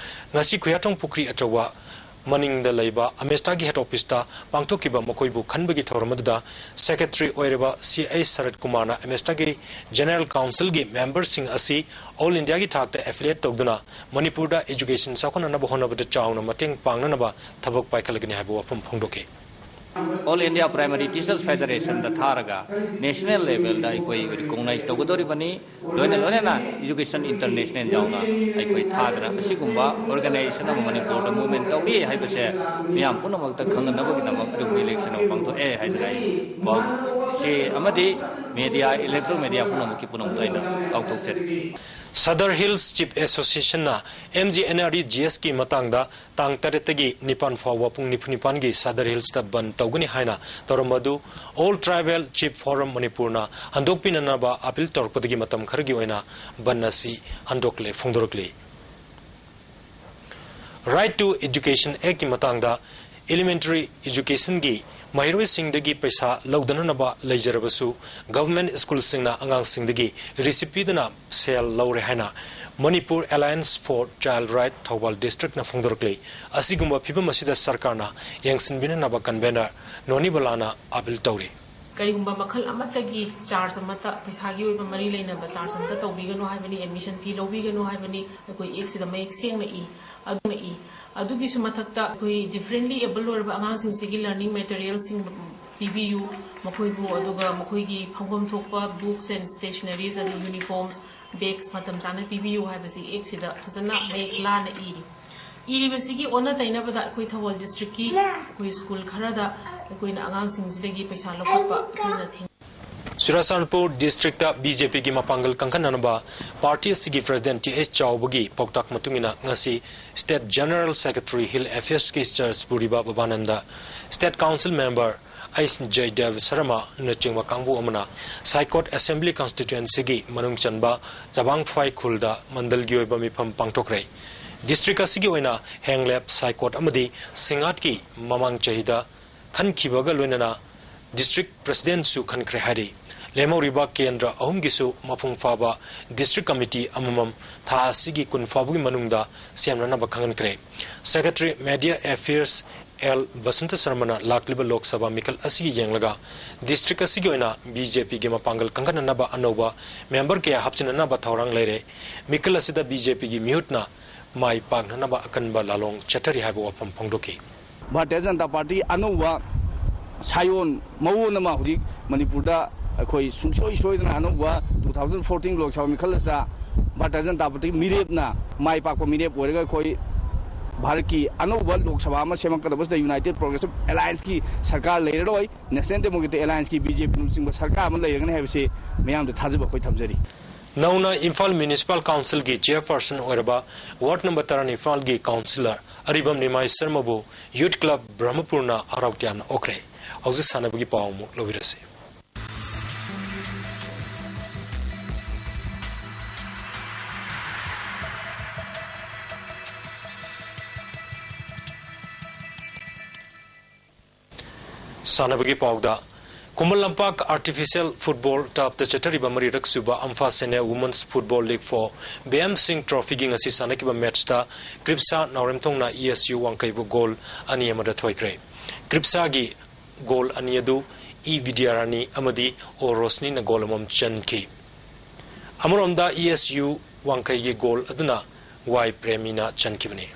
ꯉꯁꯤ ꯈꯨꯌꯥꯊꯣꯡ ꯄꯨꯈ꯭ꯔꯤ ꯑꯆꯧꯕ ꯃꯅꯤꯡꯗ ꯂꯩꯕ ꯑꯃꯦꯁꯇꯥꯒꯤ head office ꯇ ꯄꯥꯡꯊꯣꯛꯈꯤꯕ ꯃꯈꯣꯏꯕꯨ ꯈꯟꯕꯒꯤ ꯊꯧꯔꯝ ꯑꯗꯨꯗ Secretary ꯑꯣꯏꯔꯤꯕ ꯁꯤ ꯑꯩꯆ ꯁꯔꯠ ꯀꯨꯃꯥꯔꯅ ꯑꯃꯦꯁꯇꯥꯒꯤ General Council ꯒꯤ member ꯁꯤꯡ ꯑꯁꯤ All India ꯒꯤ ꯊꯥꯛꯇ affiliate ꯇꯧꯗꯨꯅ ꯃꯅꯤꯄꯨꯔꯗ education ꯆꯥꯎꯈꯠꯅꯅꯕ ꯍꯣꯠꯅꯕꯗ ꯆꯥꯎꯅ ꯃꯇꯦꯡ ꯄꯥꯡꯅꯅꯕ ꯊꯕꯛ ꯄꯥꯏꯈꯠꯂꯒꯅꯤ ꯍꯥꯏꯕ ꯋꯥꯐꯝ ꯐꯣꯡꯗꯣꯛꯈꯤ꯫ All India Primary Teachers Federation ꯗ ꯊꯥꯔꯒ national level ꯗ ꯑꯩꯈꯣꯏ recognize ꯇꯧꯒꯗꯧꯔꯤꯕꯅꯤ꯫ ꯂꯣꯏꯅ ꯂꯣꯏꯅꯅ Education International ꯌꯥꯎꯅ ꯑꯩꯈꯣꯏ ꯊꯥꯗꯅ ꯑꯁꯤꯒꯨꯝꯕ organization ꯑꯃ ꯃꯅꯤꯄꯨꯔꯗ movement ꯇꯧꯔꯤ ꯍꯥꯏꯕꯁꯦ ꯃꯤꯌꯥꯝ ꯄꯨꯝꯅꯃꯛꯇ ꯈꯪꯅꯅꯕꯒꯤꯗꯃꯛ ꯑꯗꯨꯒꯨꯝꯕ election ꯑꯃ ꯄꯥꯡꯊꯣꯛꯑꯦ ꯍꯥꯏꯗꯅ ꯑꯩ ꯄꯥꯎ ꯆꯦ ꯑꯃꯗꯤ media, electronic media ꯄꯨꯝꯅꯃꯛꯀꯤ ꯄꯨꯝꯅꯃꯛꯇ ꯑꯩꯅ ꯂꯥꯎꯊꯣꯛꯆꯔꯤ꯫ Sadar Hills Chief Association ꯅ M G N R E G S ꯀꯤ ꯃꯇꯥꯡꯗ ꯇꯥꯡ ꯇꯔꯦꯠꯇꯒꯤ ꯅꯤꯄꯥꯟ ꯐꯥꯎꯕ ꯄꯨꯡ ꯅꯤꯐꯨ ꯅꯤꯄꯥꯟꯒꯤ Sadar Hills ꯇ ꯕꯟ ꯇꯧꯒꯅꯤ ꯍꯥꯏꯅ ꯇꯧꯔꯝꯕ ꯑꯗꯨ All Tribal Chief Forum ꯃꯅꯤꯄꯨꯔꯅ ꯍꯟꯗꯣꯛꯄꯤꯅꯅꯕ appeal ꯇꯧꯔꯛꯄꯗꯒꯤ ꯃꯇꯝ ꯈꯔꯒꯤ ꯑꯣꯏꯅ ꯕꯟ ꯑꯁꯤ ꯍꯟꯗꯣꯛꯂꯦ ꯐꯣꯡꯗꯣꯔꯛꯂꯤ꯫ Right to Education Act ꯀꯤ ꯃꯇꯥꯡꯗ elementary education ꯒꯤ ꯃꯍꯩꯔꯣꯏꯁꯤꯡꯗꯒꯤ ꯄꯩꯁꯥ ꯂꯧꯗꯅꯅꯕ ꯂꯩꯖꯔꯕꯁꯨ, government school ꯁꯤꯡꯅ ꯑꯉꯥꯡꯁꯤꯡꯗꯒꯤ receipt ꯄꯤꯗꯨꯅ ꯁꯦꯜ ꯂꯧꯔꯦ ꯍꯥꯏꯅ Manipur Alliance for Child Right Thoubal district ꯅ ꯐꯣꯡꯗꯣꯔꯛꯂꯤ꯫ ꯑꯁꯤꯒꯨꯝꯕ ꯐꯤꯕꯝ ꯑꯁꯤꯗ ꯁꯔꯀꯥꯔꯅ ꯌꯦꯡꯁꯤꯟꯕꯤꯅꯅꯕ convener ꯅꯣꯅꯤ ꯕꯂꯥꯅ appeal ꯇꯧꯔꯤ꯫ ꯀꯔꯤꯒꯨꯝꯕ ꯃꯈꯜ ꯑꯃꯠꯇꯒꯤ charge ꯑꯃꯠꯇ, ꯄꯩꯁꯥꯒꯤ ꯑꯣꯏꯕ ꯃꯔꯤ ꯂꯩꯅꯕ charge ꯑꯃꯠꯇ ꯇꯧꯕꯤꯒꯅꯨ ꯍꯥꯏꯕꯅꯤ, admission fee ꯂꯧꯕꯤꯒꯅꯨ ꯍꯥꯏꯕꯅꯤ, ꯑꯩꯈꯣꯏ act ꯁꯤꯗ ꯃꯌꯦꯛ ꯁꯦꯡꯅ ꯏ꯫ ꯑꯗꯨꯅ ꯏ꯫ ꯑꯗꯨꯒꯤꯁꯨ ꯃꯊꯛꯇ ꯑꯩꯈꯣꯏ differently able ꯑꯣꯏꯔꯕ ꯑꯉꯥꯡꯁꯤꯡꯁꯤꯒꯤ learning materials ꯁꯤꯡ ꯄꯤꯕꯤꯌꯨ, ꯃꯈꯣꯏꯕꯨ, ꯑꯗꯨꯒ ꯃꯈꯣꯏꯒꯤ ꯐꯪꯐꯝ ꯊꯣꯛꯄ books and stationaries ꯑꯗꯩ uniforms, bags ꯃꯇꯝ ꯆꯥꯅ ꯄꯤꯕꯤꯌꯨ ꯍꯥꯏꯕꯁꯤ act ꯁꯤꯗ ꯐꯖꯅ ꯃꯌꯦꯛ ꯂꯥꯅ ꯏꯔꯤ꯫ ꯏꯔꯤꯕꯁꯤꯒꯤ ꯑꯣꯟꯅ ꯇꯩꯅꯕꯗ ꯑꯩꯈꯣꯏ ꯊꯧꯕꯥꯜ district ꯀꯤ ꯑꯩꯈꯣꯏ school ꯈꯔꯗ ꯑꯩꯈꯣꯏꯅ ꯑꯉꯥꯡꯁꯤꯡꯁꯤꯗꯒꯤ ꯄꯩꯁꯥ ꯂꯧꯈꯠꯄ ꯑꯩꯈꯣꯏꯅ ꯊꯦꯡꯅꯩ꯫ ꯆꯨꯔꯥꯆꯥꯟꯄꯨꯔ district ꯇ B J P ꯒꯤ ꯃꯄꯥꯡꯒꯜ ꯀꯟꯈꯠꯅꯅꯕ party ꯑꯁꯤꯒꯤ president T H ꯆꯥꯎꯕꯒꯤ ꯄꯥꯎꯇꯥꯛ ꯃꯇꯨꯡ ꯏꯟꯅ ꯉꯁꯤ state general secretary Hill Affairs ꯀꯤ Sir ꯁ꯭ꯄꯨꯔꯤꯕ Babananda, state council member H Jayadeb ꯁꯔꯃꯅꯆꯤꯡꯕ ꯀꯥꯡꯕꯨ ꯑꯃꯅ ꯁꯥꯏꯀꯣꯠ ꯑꯦꯁꯦꯝꯕ꯭ꯂꯤ ꯀꯟꯁꯇꯤꯇ꯭ꯋꯦꯟꯁꯤꯒꯤ ꯃꯅꯨꯡ ꯆꯟꯕ ꯆꯕꯥꯡꯐꯥꯏ ꯈꯨꯜꯗ ꯃꯟꯗꯜꯒꯤ ꯑꯣꯏꯕ ꯃꯤꯐꯝ ꯄꯥꯡꯊꯣꯛꯈ꯭ꯔꯦ꯫ ꯗꯤꯁꯇ꯭ꯔꯤꯛ ꯑꯁꯤꯒꯤ ꯑꯣꯏꯅ ꯍꯦꯡꯂꯦꯞ, ꯁꯥꯏꯀꯣꯠ ꯑꯃꯗꯤ ꯁꯤꯡꯉꯥꯠꯀꯤ ꯃꯃꯥꯡ ꯆꯍꯤꯗ ꯈꯟꯈꯤꯕꯒ ꯂꯣꯏꯅꯅ ꯗꯤꯁꯇ꯭ꯔꯤꯛ ꯄ꯭ꯔꯁꯤꯗꯦꯟꯠꯁꯨ ꯈꯟꯈ꯭ꯔꯦ ꯍꯥꯏꯔꯤ꯫ ꯂꯦꯝꯍꯧꯔꯤꯕ ꯀꯦꯟꯗ꯭ꯔ ꯑꯍꯨꯝꯒꯤꯁꯨ ꯃꯄꯨꯡ ꯐꯥꯕ ꯗꯤꯁꯇ꯭ꯔꯤꯛ ꯀꯃꯤꯇꯤ ꯑꯃꯃꯝ ꯊꯥ ꯑꯁꯤꯒꯤ ꯀꯨꯟ ꯐꯥꯎꯕꯒꯤ ꯃꯅꯨꯡꯗ ꯁꯦꯝꯅꯅꯕ ꯈꯪꯍꯟꯈ꯭ꯔꯦ꯫ Secretary media affairs L Basanta ꯁꯔꯃꯅ ꯂꯥꯛꯂꯤꯕ ꯂꯣꯛ ꯁꯚꯥ ꯃꯤꯈꯜ ꯑꯁꯤꯒꯤ ꯌꯦꯡꯂꯒ ꯗꯤꯁꯇ꯭ꯔꯤꯛ ꯑꯁꯤꯒꯤ ꯑꯣꯏꯅ ꯕꯤ ꯖꯦ ꯄꯤꯒꯤ ꯃꯄꯥꯡꯒꯜ ꯀꯟꯈꯠꯅꯅꯕ ꯑꯅꯧꯕ ꯃꯦꯝꯕꯔ ꯀꯌꯥ ꯍꯥꯞꯆꯤꯟꯅꯅꯕ ꯊꯧꯔꯥꯡ ꯂꯩꯔꯦ꯫ ꯃꯤꯈꯜ ꯑꯁꯤꯗ ꯕꯤ ꯖꯦ ꯄꯤꯒꯤ ꯃꯤꯍꯨꯠꯅ ꯃꯥꯏ ꯄꯥꯛꯅꯅꯕ ꯑꯀꯟꯕ ꯂꯥꯂꯣꯡ ꯆꯠꯊꯔꯤ ꯍꯥꯏꯕ ꯋꯥꯐꯝ ꯐꯣꯡꯗꯣꯛꯈꯤ꯫ ꯚꯥꯔꯇꯤꯌ ꯖꯅꯇꯥ ꯄꯥꯔꯇꯤ ꯑꯅꯧꯕ ꯁꯥꯏꯑꯣꯟ ꯃꯑꯣꯟ ꯑꯃ ꯍꯧꯖꯤꯛ ꯃꯅꯤꯄꯨꯔꯗ ꯑꯩꯈꯣꯏ ꯁꯨꯡꯁꯣꯏ ꯁꯣꯏꯗꯅ ꯑꯅꯧꯕ two thousand fourteen Lok Sabha ꯃꯤꯈꯜ ꯑꯁꯤꯗ ꯚꯥꯔꯇꯤꯌ ꯖꯅꯇꯥ ꯄꯥꯔꯇꯤ ꯃꯤꯔꯦꯞꯅ ꯃꯥꯏ ꯄꯥꯛꯄ ꯃꯤꯔꯦꯞ ꯑꯣꯏꯔꯒ ꯑꯩꯈꯣꯏ ꯚꯥꯔꯠꯀꯤ ꯑꯅꯧꯕ ꯂꯣꯛ ꯁꯚꯥ ꯑꯃ ꯁꯦꯝꯂꯛꯀꯗꯕꯁꯤꯗ ꯌꯨꯅꯥꯏꯇꯦꯗ ꯄ꯭ꯔꯣꯒ꯭ꯔꯦꯁꯤꯚ ꯑꯦꯂꯥꯏꯟꯁꯀꯤ ꯁꯔꯀꯥꯔ ꯂꯩꯔꯔꯣꯏ, ꯅꯦꯁꯅꯦꯜ ꯗꯦꯃꯣꯀ꯭ꯔꯦꯇꯤꯛ ꯑꯦꯂꯥꯏꯟꯁꯀꯤ, ꯕꯤ ꯖꯦ ꯄꯤꯅꯆꯤꯡꯕ ꯁꯔꯀꯥꯔ ꯑꯃ ꯂꯩꯔꯒꯅꯤ ꯍꯥꯏꯕꯁꯤ ꯃꯤꯌꯥꯝꯗ ꯊꯥꯖꯕ ꯑꯩꯈꯣꯏ ꯊꯝꯖꯔꯤ꯫ ꯅꯧꯅ ꯏꯝꯐꯥꯜ ꯃ꯭ꯌꯨꯅꯤꯁꯤꯄꯥꯜ ꯀꯥꯎꯟꯁꯤꯜꯒꯤ ꯆꯦꯌꯔꯄꯔꯁꯟ ꯑꯣꯏꯔꯕ ꯋꯥꯔꯗ ꯅꯝꯕꯔ ꯇꯔꯥꯅꯤꯄꯥꯜꯒꯤ ꯀꯥꯎꯟꯁꯤꯂꯔ ꯑꯔꯤꯕꯝ ꯅꯤꯃꯥꯏ ꯁꯔꯃꯕꯨ ꯌꯨꯊ ꯀ꯭ꯂꯕ ꯕ꯭ꯔꯍꯃꯄꯨꯔꯅ ꯍꯔꯥꯎ ꯇꯌꯥꯝꯅ ꯑꯣꯛꯈ꯭ꯔꯦ꯫ ꯍꯧꯖꯤꯛ ꯁꯥꯟꯅꯕꯒꯤ ꯄꯥꯎ ꯑꯃꯨꯛ ꯂꯧꯕꯤꯔꯁꯤ꯫ ꯁꯥꯟꯅꯕꯒꯤ ꯄꯥꯎꯗ, ꯈꯨꯃꯟ ꯂꯝꯄꯥꯛ ꯑꯥꯔꯇꯤꯐꯤꯁꯤꯌꯦꯜ ꯐꯨꯠꯕꯣꯜ ꯇꯔꯐꯇ ꯆꯠꯊꯔꯤꯕ ꯃꯔꯤꯔꯛ ꯁꯨꯕ ꯑꯝꯐꯥ senior women's football league for B M Singh ꯇ꯭ꯔꯣꯐꯤꯒꯤ ꯉꯁꯤ ꯁꯥꯟꯅꯈꯤꯕ ꯃꯦꯠꯆꯇ ꯀ꯭ꯔꯤꯞꯁꯥ ꯅꯥꯎꯔꯦꯝꯊꯣꯡꯅ ꯏ ꯑꯦꯁ ꯌꯨ ꯋꯥꯡꯈꯩꯕꯨ ꯒꯣꯜ ꯑꯅꯤ ꯑꯃꯗ ꯊꯣꯏꯈ꯭ꯔꯦ꯫ ꯀ꯭ꯔꯤꯞꯁꯥꯒꯤ ꯒꯣꯜ ꯑꯅꯤ ꯑꯗꯨ ꯏ ꯕꯤꯗ꯭ꯌꯥꯔꯥꯅꯤ ꯑꯃꯗꯤ ꯑꯣ ꯔꯣꯁꯅꯤꯅ ꯒꯣꯜ ꯑꯃꯃꯝ ꯆꯟꯈꯤ꯫ ꯑꯃꯔꯣꯝꯗ ꯏ ꯑꯦꯁ ꯌꯨ ꯋꯥꯡꯈꯩꯒꯤ ꯒꯣꯜ ꯑꯗꯨꯅ ꯋꯥꯏ ꯄ꯭ꯔꯦꯃꯤꯅ ꯆꯟꯈꯤꯕꯅꯤ꯫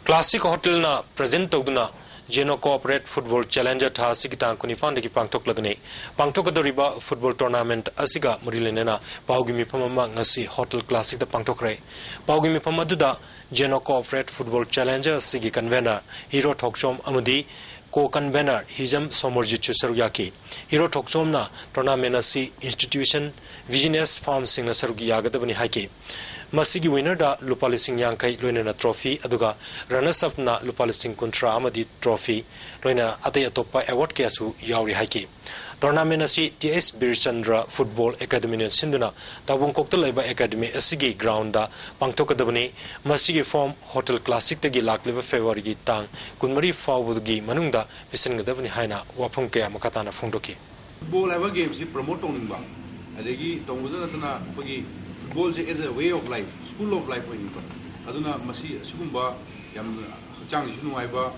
ꯀ꯭ꯂꯥꯁꯤꯛ ꯍꯣꯇꯦꯜꯅ ꯄ꯭ꯔꯖꯦꯟ ꯇꯧꯗꯨꯅ ꯖꯦꯅꯣ ꯀꯣꯑꯣꯄꯔꯦꯠ ꯐꯨꯠꯕꯣꯜ ꯆꯦꯂꯦꯟꯖꯔ ꯊꯥ ꯑꯁꯤꯒꯤ ꯇꯥꯡ ꯀꯨꯟꯅꯤꯄꯥꯟꯗꯒꯤ ꯄꯥꯡꯊꯣꯛꯂꯒꯅꯤ꯫ ꯄꯥꯡꯊꯣꯛꯀꯗꯧꯔꯤꯕ ꯐꯨꯠꯕꯣꯜ ꯇꯣꯔꯅꯥꯃꯦꯟꯠ ꯑꯁꯤꯒ ꯃꯔꯤ ꯂꯩꯅꯅ ꯄꯥꯎꯒꯤ ꯃꯤꯐꯝ ꯑꯃ ꯉꯁꯤ ꯍꯣꯇꯦꯜ ꯀ꯭ꯂꯥꯁꯤꯛꯇ ꯄꯥꯡꯊꯣꯛꯈ꯭ꯔꯦ꯫ ꯄꯥꯎꯒꯤ ꯃꯤꯐꯝ ꯑꯗꯨꯗ ꯖꯦꯅꯣ ꯀꯣꯑꯣꯄꯔꯦꯠ ꯐꯨꯠꯕꯣꯜ ꯆꯦꯂꯦꯟꯖꯔ ꯑꯁꯤꯒꯤ ꯀꯟꯚꯦꯅꯔ ꯍꯤꯔꯣ ꯊꯣꯛꯆꯣꯝ ꯑꯃꯗꯤ ꯀꯣ ꯀꯟꯚꯦꯅꯔ ꯍꯤꯖꯝ ꯁꯣꯃꯔꯖꯤꯠꯁꯨ ꯁꯔꯨꯛ ꯌꯥꯈꯤ꯫ ꯍꯤꯔꯣ ꯊꯣꯛꯆꯣꯝꯅ ꯇꯣꯔꯅꯥꯃꯦꯟꯠ ꯑꯁꯤ ꯏꯟꯁꯇꯤꯇ꯭ꯌꯨꯁꯟ, ꯕꯤꯖꯤꯅꯦꯁ ꯐꯥꯔꯝꯁꯤꯡꯅ ꯁꯔꯨꯛ ꯌꯥꯒꯗꯕꯅꯤ ꯍꯥꯏꯈꯤ꯫ ꯃꯁꯤꯒꯤ winnerꯗ ꯂꯨꯄꯥ ꯂꯤꯁꯤꯡ ꯌꯥꯡꯈꯩ ꯂꯣꯏꯅꯅ trophy, ꯑꯗꯨꯒ runners-upꯅ ꯂꯨꯄꯥ ꯂꯤꯁꯤꯡ ꯀꯨꯟꯊ꯭ꯔꯥ ꯑꯃꯗꯤ trophy, ꯂꯣꯏꯅꯅ ꯑꯇꯩ ꯑꯇꯣꯞꯄ award ꯀꯌꯥꯁꯨ ꯌꯥꯎꯔꯤ ꯍꯥꯏꯈꯤ꯫ Tournament ꯑꯁꯤ ꯇꯤ ꯑꯦꯁ ꯕꯤꯔꯆꯟꯗ꯭ꯔ Football Academyꯅ ꯁꯤꯟꯗꯨꯅ ꯇꯥꯎꯕꯨꯡꯈꯣꯛꯇ ꯂꯩꯕ academy ꯑꯁꯤꯒꯤ groundꯗ ꯄꯥꯡꯊꯣꯛꯀꯗꯕꯅꯤ꯫ ꯃꯁꯤꯒꯤ form Hotel Classicꯇꯒꯤ ꯂꯥꯛꯂꯤꯕ Februaryꯒꯤ ꯇꯥꯡ ꯀꯨꯟꯃꯔꯤ ꯐꯥꯎꯕꯒꯤ ꯃꯅꯨꯡꯗ ꯄꯤꯁꯤꯟꯒꯗꯕꯅꯤ ꯍꯥꯏꯅ ꯋꯥꯐꯝ ꯀꯌꯥ ꯃꯈꯥ ꯇꯥꯅ ꯐꯣꯡꯗꯣꯛꯈꯤ꯫ Football ꯍꯥꯏꯕ gameꯁꯤ promote ꯇꯧꯅꯤꯡꯕ, ꯑꯗꯒꯤ ꯇꯧꯕꯗ ꯅꯠꯇꯅ ꯑꯩꯈꯣꯏꯒꯤ footballꯁꯦ as a way of life, school of life ꯑꯣꯏꯅꯤꯡꯕ꯫ ꯑꯗꯨꯅ ꯃꯁꯤ ꯑꯁꯤꯒꯨꯝꯕ ꯌꯥꯝꯅ ꯍꯛꯆꯥꯡꯁꯤꯁꯨ ꯅꯨꯡꯉꯥꯏꯕ,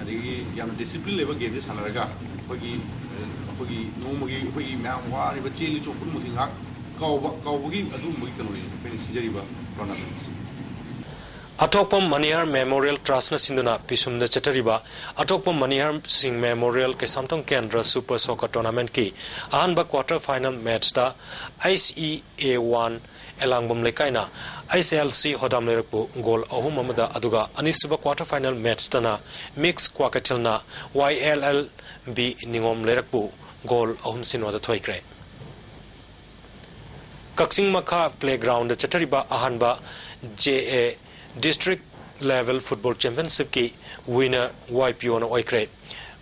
ꯑꯗꯒꯤ ꯌꯥꯝꯅ discipline ꯂꯩꯕ gameꯁꯦ ꯁꯥꯟꯅꯔꯒ ꯑꯩꯈꯣꯏꯒꯤ, ꯑꯩꯈꯣꯏꯒꯤ ꯅꯣꯡꯃꯒꯤ ꯑꯩꯈꯣꯏꯒꯤ ꯃꯌꯥꯝ ꯋꯥꯔꯤꯕ ꯆꯦꯜꯂꯤ ꯆꯣꯡ ꯄꯨꯝꯅꯃꯛꯁꯤ ꯉꯥꯏꯍꯥꯛ ꯀꯥꯎꯕ, ꯀꯥꯎꯕꯒꯤ ꯑꯗꯨꯒꯨꯝꯕꯒꯤ ꯀꯩꯅꯣꯅꯤ ꯑꯩꯈꯣꯏꯅ ꯁꯤꯟꯖꯔꯤꯕ tournamentꯁꯦ꯫ ꯑꯊꯣꯛꯄꯝ ꯃꯅꯤꯍꯥꯔ Memorial Trustꯅ ꯁꯤꯟꯗꯨꯅ ꯄꯤꯁꯨꯝꯗ ꯆꯠꯊꯔꯤꯕ ꯑꯊꯣꯛꯄꯝ ꯃꯅꯤꯍꯥꯔ ꯁꯤꯡ Memorial ꯀꯩꯁꯥꯝꯊꯣꯡ ꯀꯦꯟꯗ꯭ꯔ Super Soccer Tournamentꯀꯤ ꯑꯍꯥꯟꯕ quarter final matchꯇ ꯑꯩꯆ ꯏ ꯑꯦ ꯋꯥꯟ ꯑꯦꯂꯥꯡꯕꯝ ꯂꯩꯀꯥꯏꯅ ꯑꯩꯆ ꯑꯦꯜ ꯁꯤ ꯍꯣꯗꯥꯝ ꯂꯩꯔꯛꯄꯨ goal ꯑꯍꯨꯝ ꯑꯃꯗ, ꯑꯗꯨꯒ ꯑꯅꯤꯁꯨꯕ quarter final matchꯇꯅ ꯃꯤꯛꯁ ꯀ꯭ꯋꯥꯀꯩꯊꯦꯜꯅ ꯋꯥꯏ ꯑꯦꯜ ꯑꯦꯜ ꯕꯤ ꯅꯤꯉꯣꯝ ꯂꯩꯔꯛꯄꯨ goal ꯑꯍꯨꯝ ꯁꯤꯅꯣꯗ ꯊꯣꯏꯈ꯭ꯔꯦ꯫ ꯀꯛꯆꯤꯡ ꯃꯈꯥ playgroundꯗ ꯆꯠꯊꯔꯤꯕ ꯑꯍꯥꯟꯕ ꯖꯦ ꯑꯦ District Level Football Championshipꯀꯤ winner ꯋꯥꯏ ꯄꯤ ꯑꯣꯅ ꯑꯣꯏꯈ꯭ꯔꯦ꯫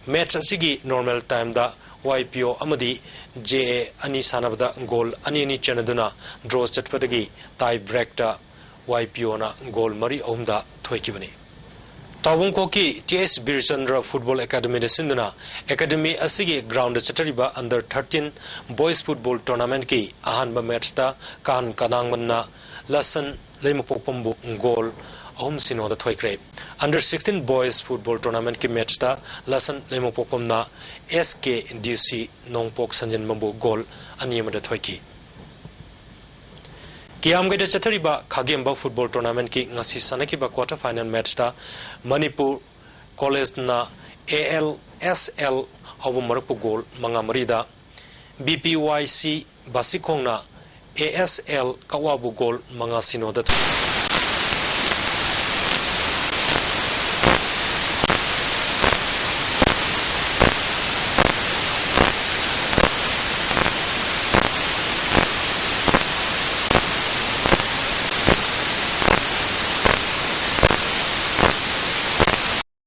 Match ꯑꯁꯤꯒꯤ normal timeꯗ ꯋꯥꯏ ꯄꯤ ꯑꯣ ꯑꯃꯗꯤ ꯖꯦ ꯑꯦ ꯑꯅꯤ ꯁꯥꯟꯅꯕꯗ goal ꯑꯅꯤ ꯑꯅꯤ ꯆꯟꯅꯗꯨꯅ draw ꯆꯠꯄꯗꯒꯤ tie breakꯇ ꯋꯥꯏ ꯄꯤ ꯑꯣꯅ goal ꯃꯔꯤ ꯑꯍꯨꯝꯗ ꯊꯣꯏꯈꯤꯕꯅꯤ꯫ ꯇꯥꯎꯕꯨꯡꯈꯣꯛꯀꯤ ꯇꯤ ꯑꯦꯁ ꯕꯤꯔꯆꯟꯗ꯭ꯔ Football Academyꯗ ꯁꯤꯟꯗꯨꯅ academy ꯑꯁꯤꯒꯤ groundꯗ ꯆꯠꯊꯔꯤꯕ under thirteen boys football tournamentꯀꯤ ꯑꯍꯥꯟꯕ matchꯇ ꯀꯥꯟ ꯀꯅꯥꯡꯃꯟꯅ ꯂꯁꯟ ꯂꯩꯃꯄꯣꯛꯄꯝꯕꯨ goal ꯑꯍꯨꯝ ꯁꯤꯅꯣꯗ ꯊꯣꯏꯈ꯭ꯔꯦ꯫ Under sixteen boys football tournamentꯀꯤ matchꯇ ꯂꯁꯟ ꯂꯩꯃꯄꯣꯛꯄꯝꯅ ꯑꯦꯁ ꯀꯦ ꯗꯤ ꯁꯤ ꯅꯣꯡꯄꯣꯛ ꯁꯟꯖꯦꯟꯕꯝꯕꯨ goal ꯑꯅꯤ ꯑꯃꯗ ꯊꯣꯏꯈꯤ꯫ ꯀꯤꯌꯥꯝꯒꯩꯗ ꯆꯠꯊꯔꯤꯕ ꯈꯥꯒꯦꯝꯕ football tournamentꯀꯤ ꯉꯁꯤ ꯁꯥꯟꯅꯈꯤꯕ quarter final matchꯇ Manipur Collegeꯅ A L S L ꯍꯥꯎꯕꯝ ꯃꯔꯛꯄꯨ goal ꯃꯉꯥ ꯃꯔꯤꯗ, ꯕꯤ ꯄꯤ ꯋꯥꯏ ꯁꯤ ꯕꯥꯁꯤꯈꯣꯡꯅ ꯑꯦ ꯑꯦꯁ ꯑꯦꯜ ꯀꯛꯋꯥꯕꯨ goal ꯃꯉꯥ ꯁꯤꯅꯣꯗ ꯊꯣꯏꯈꯤ꯫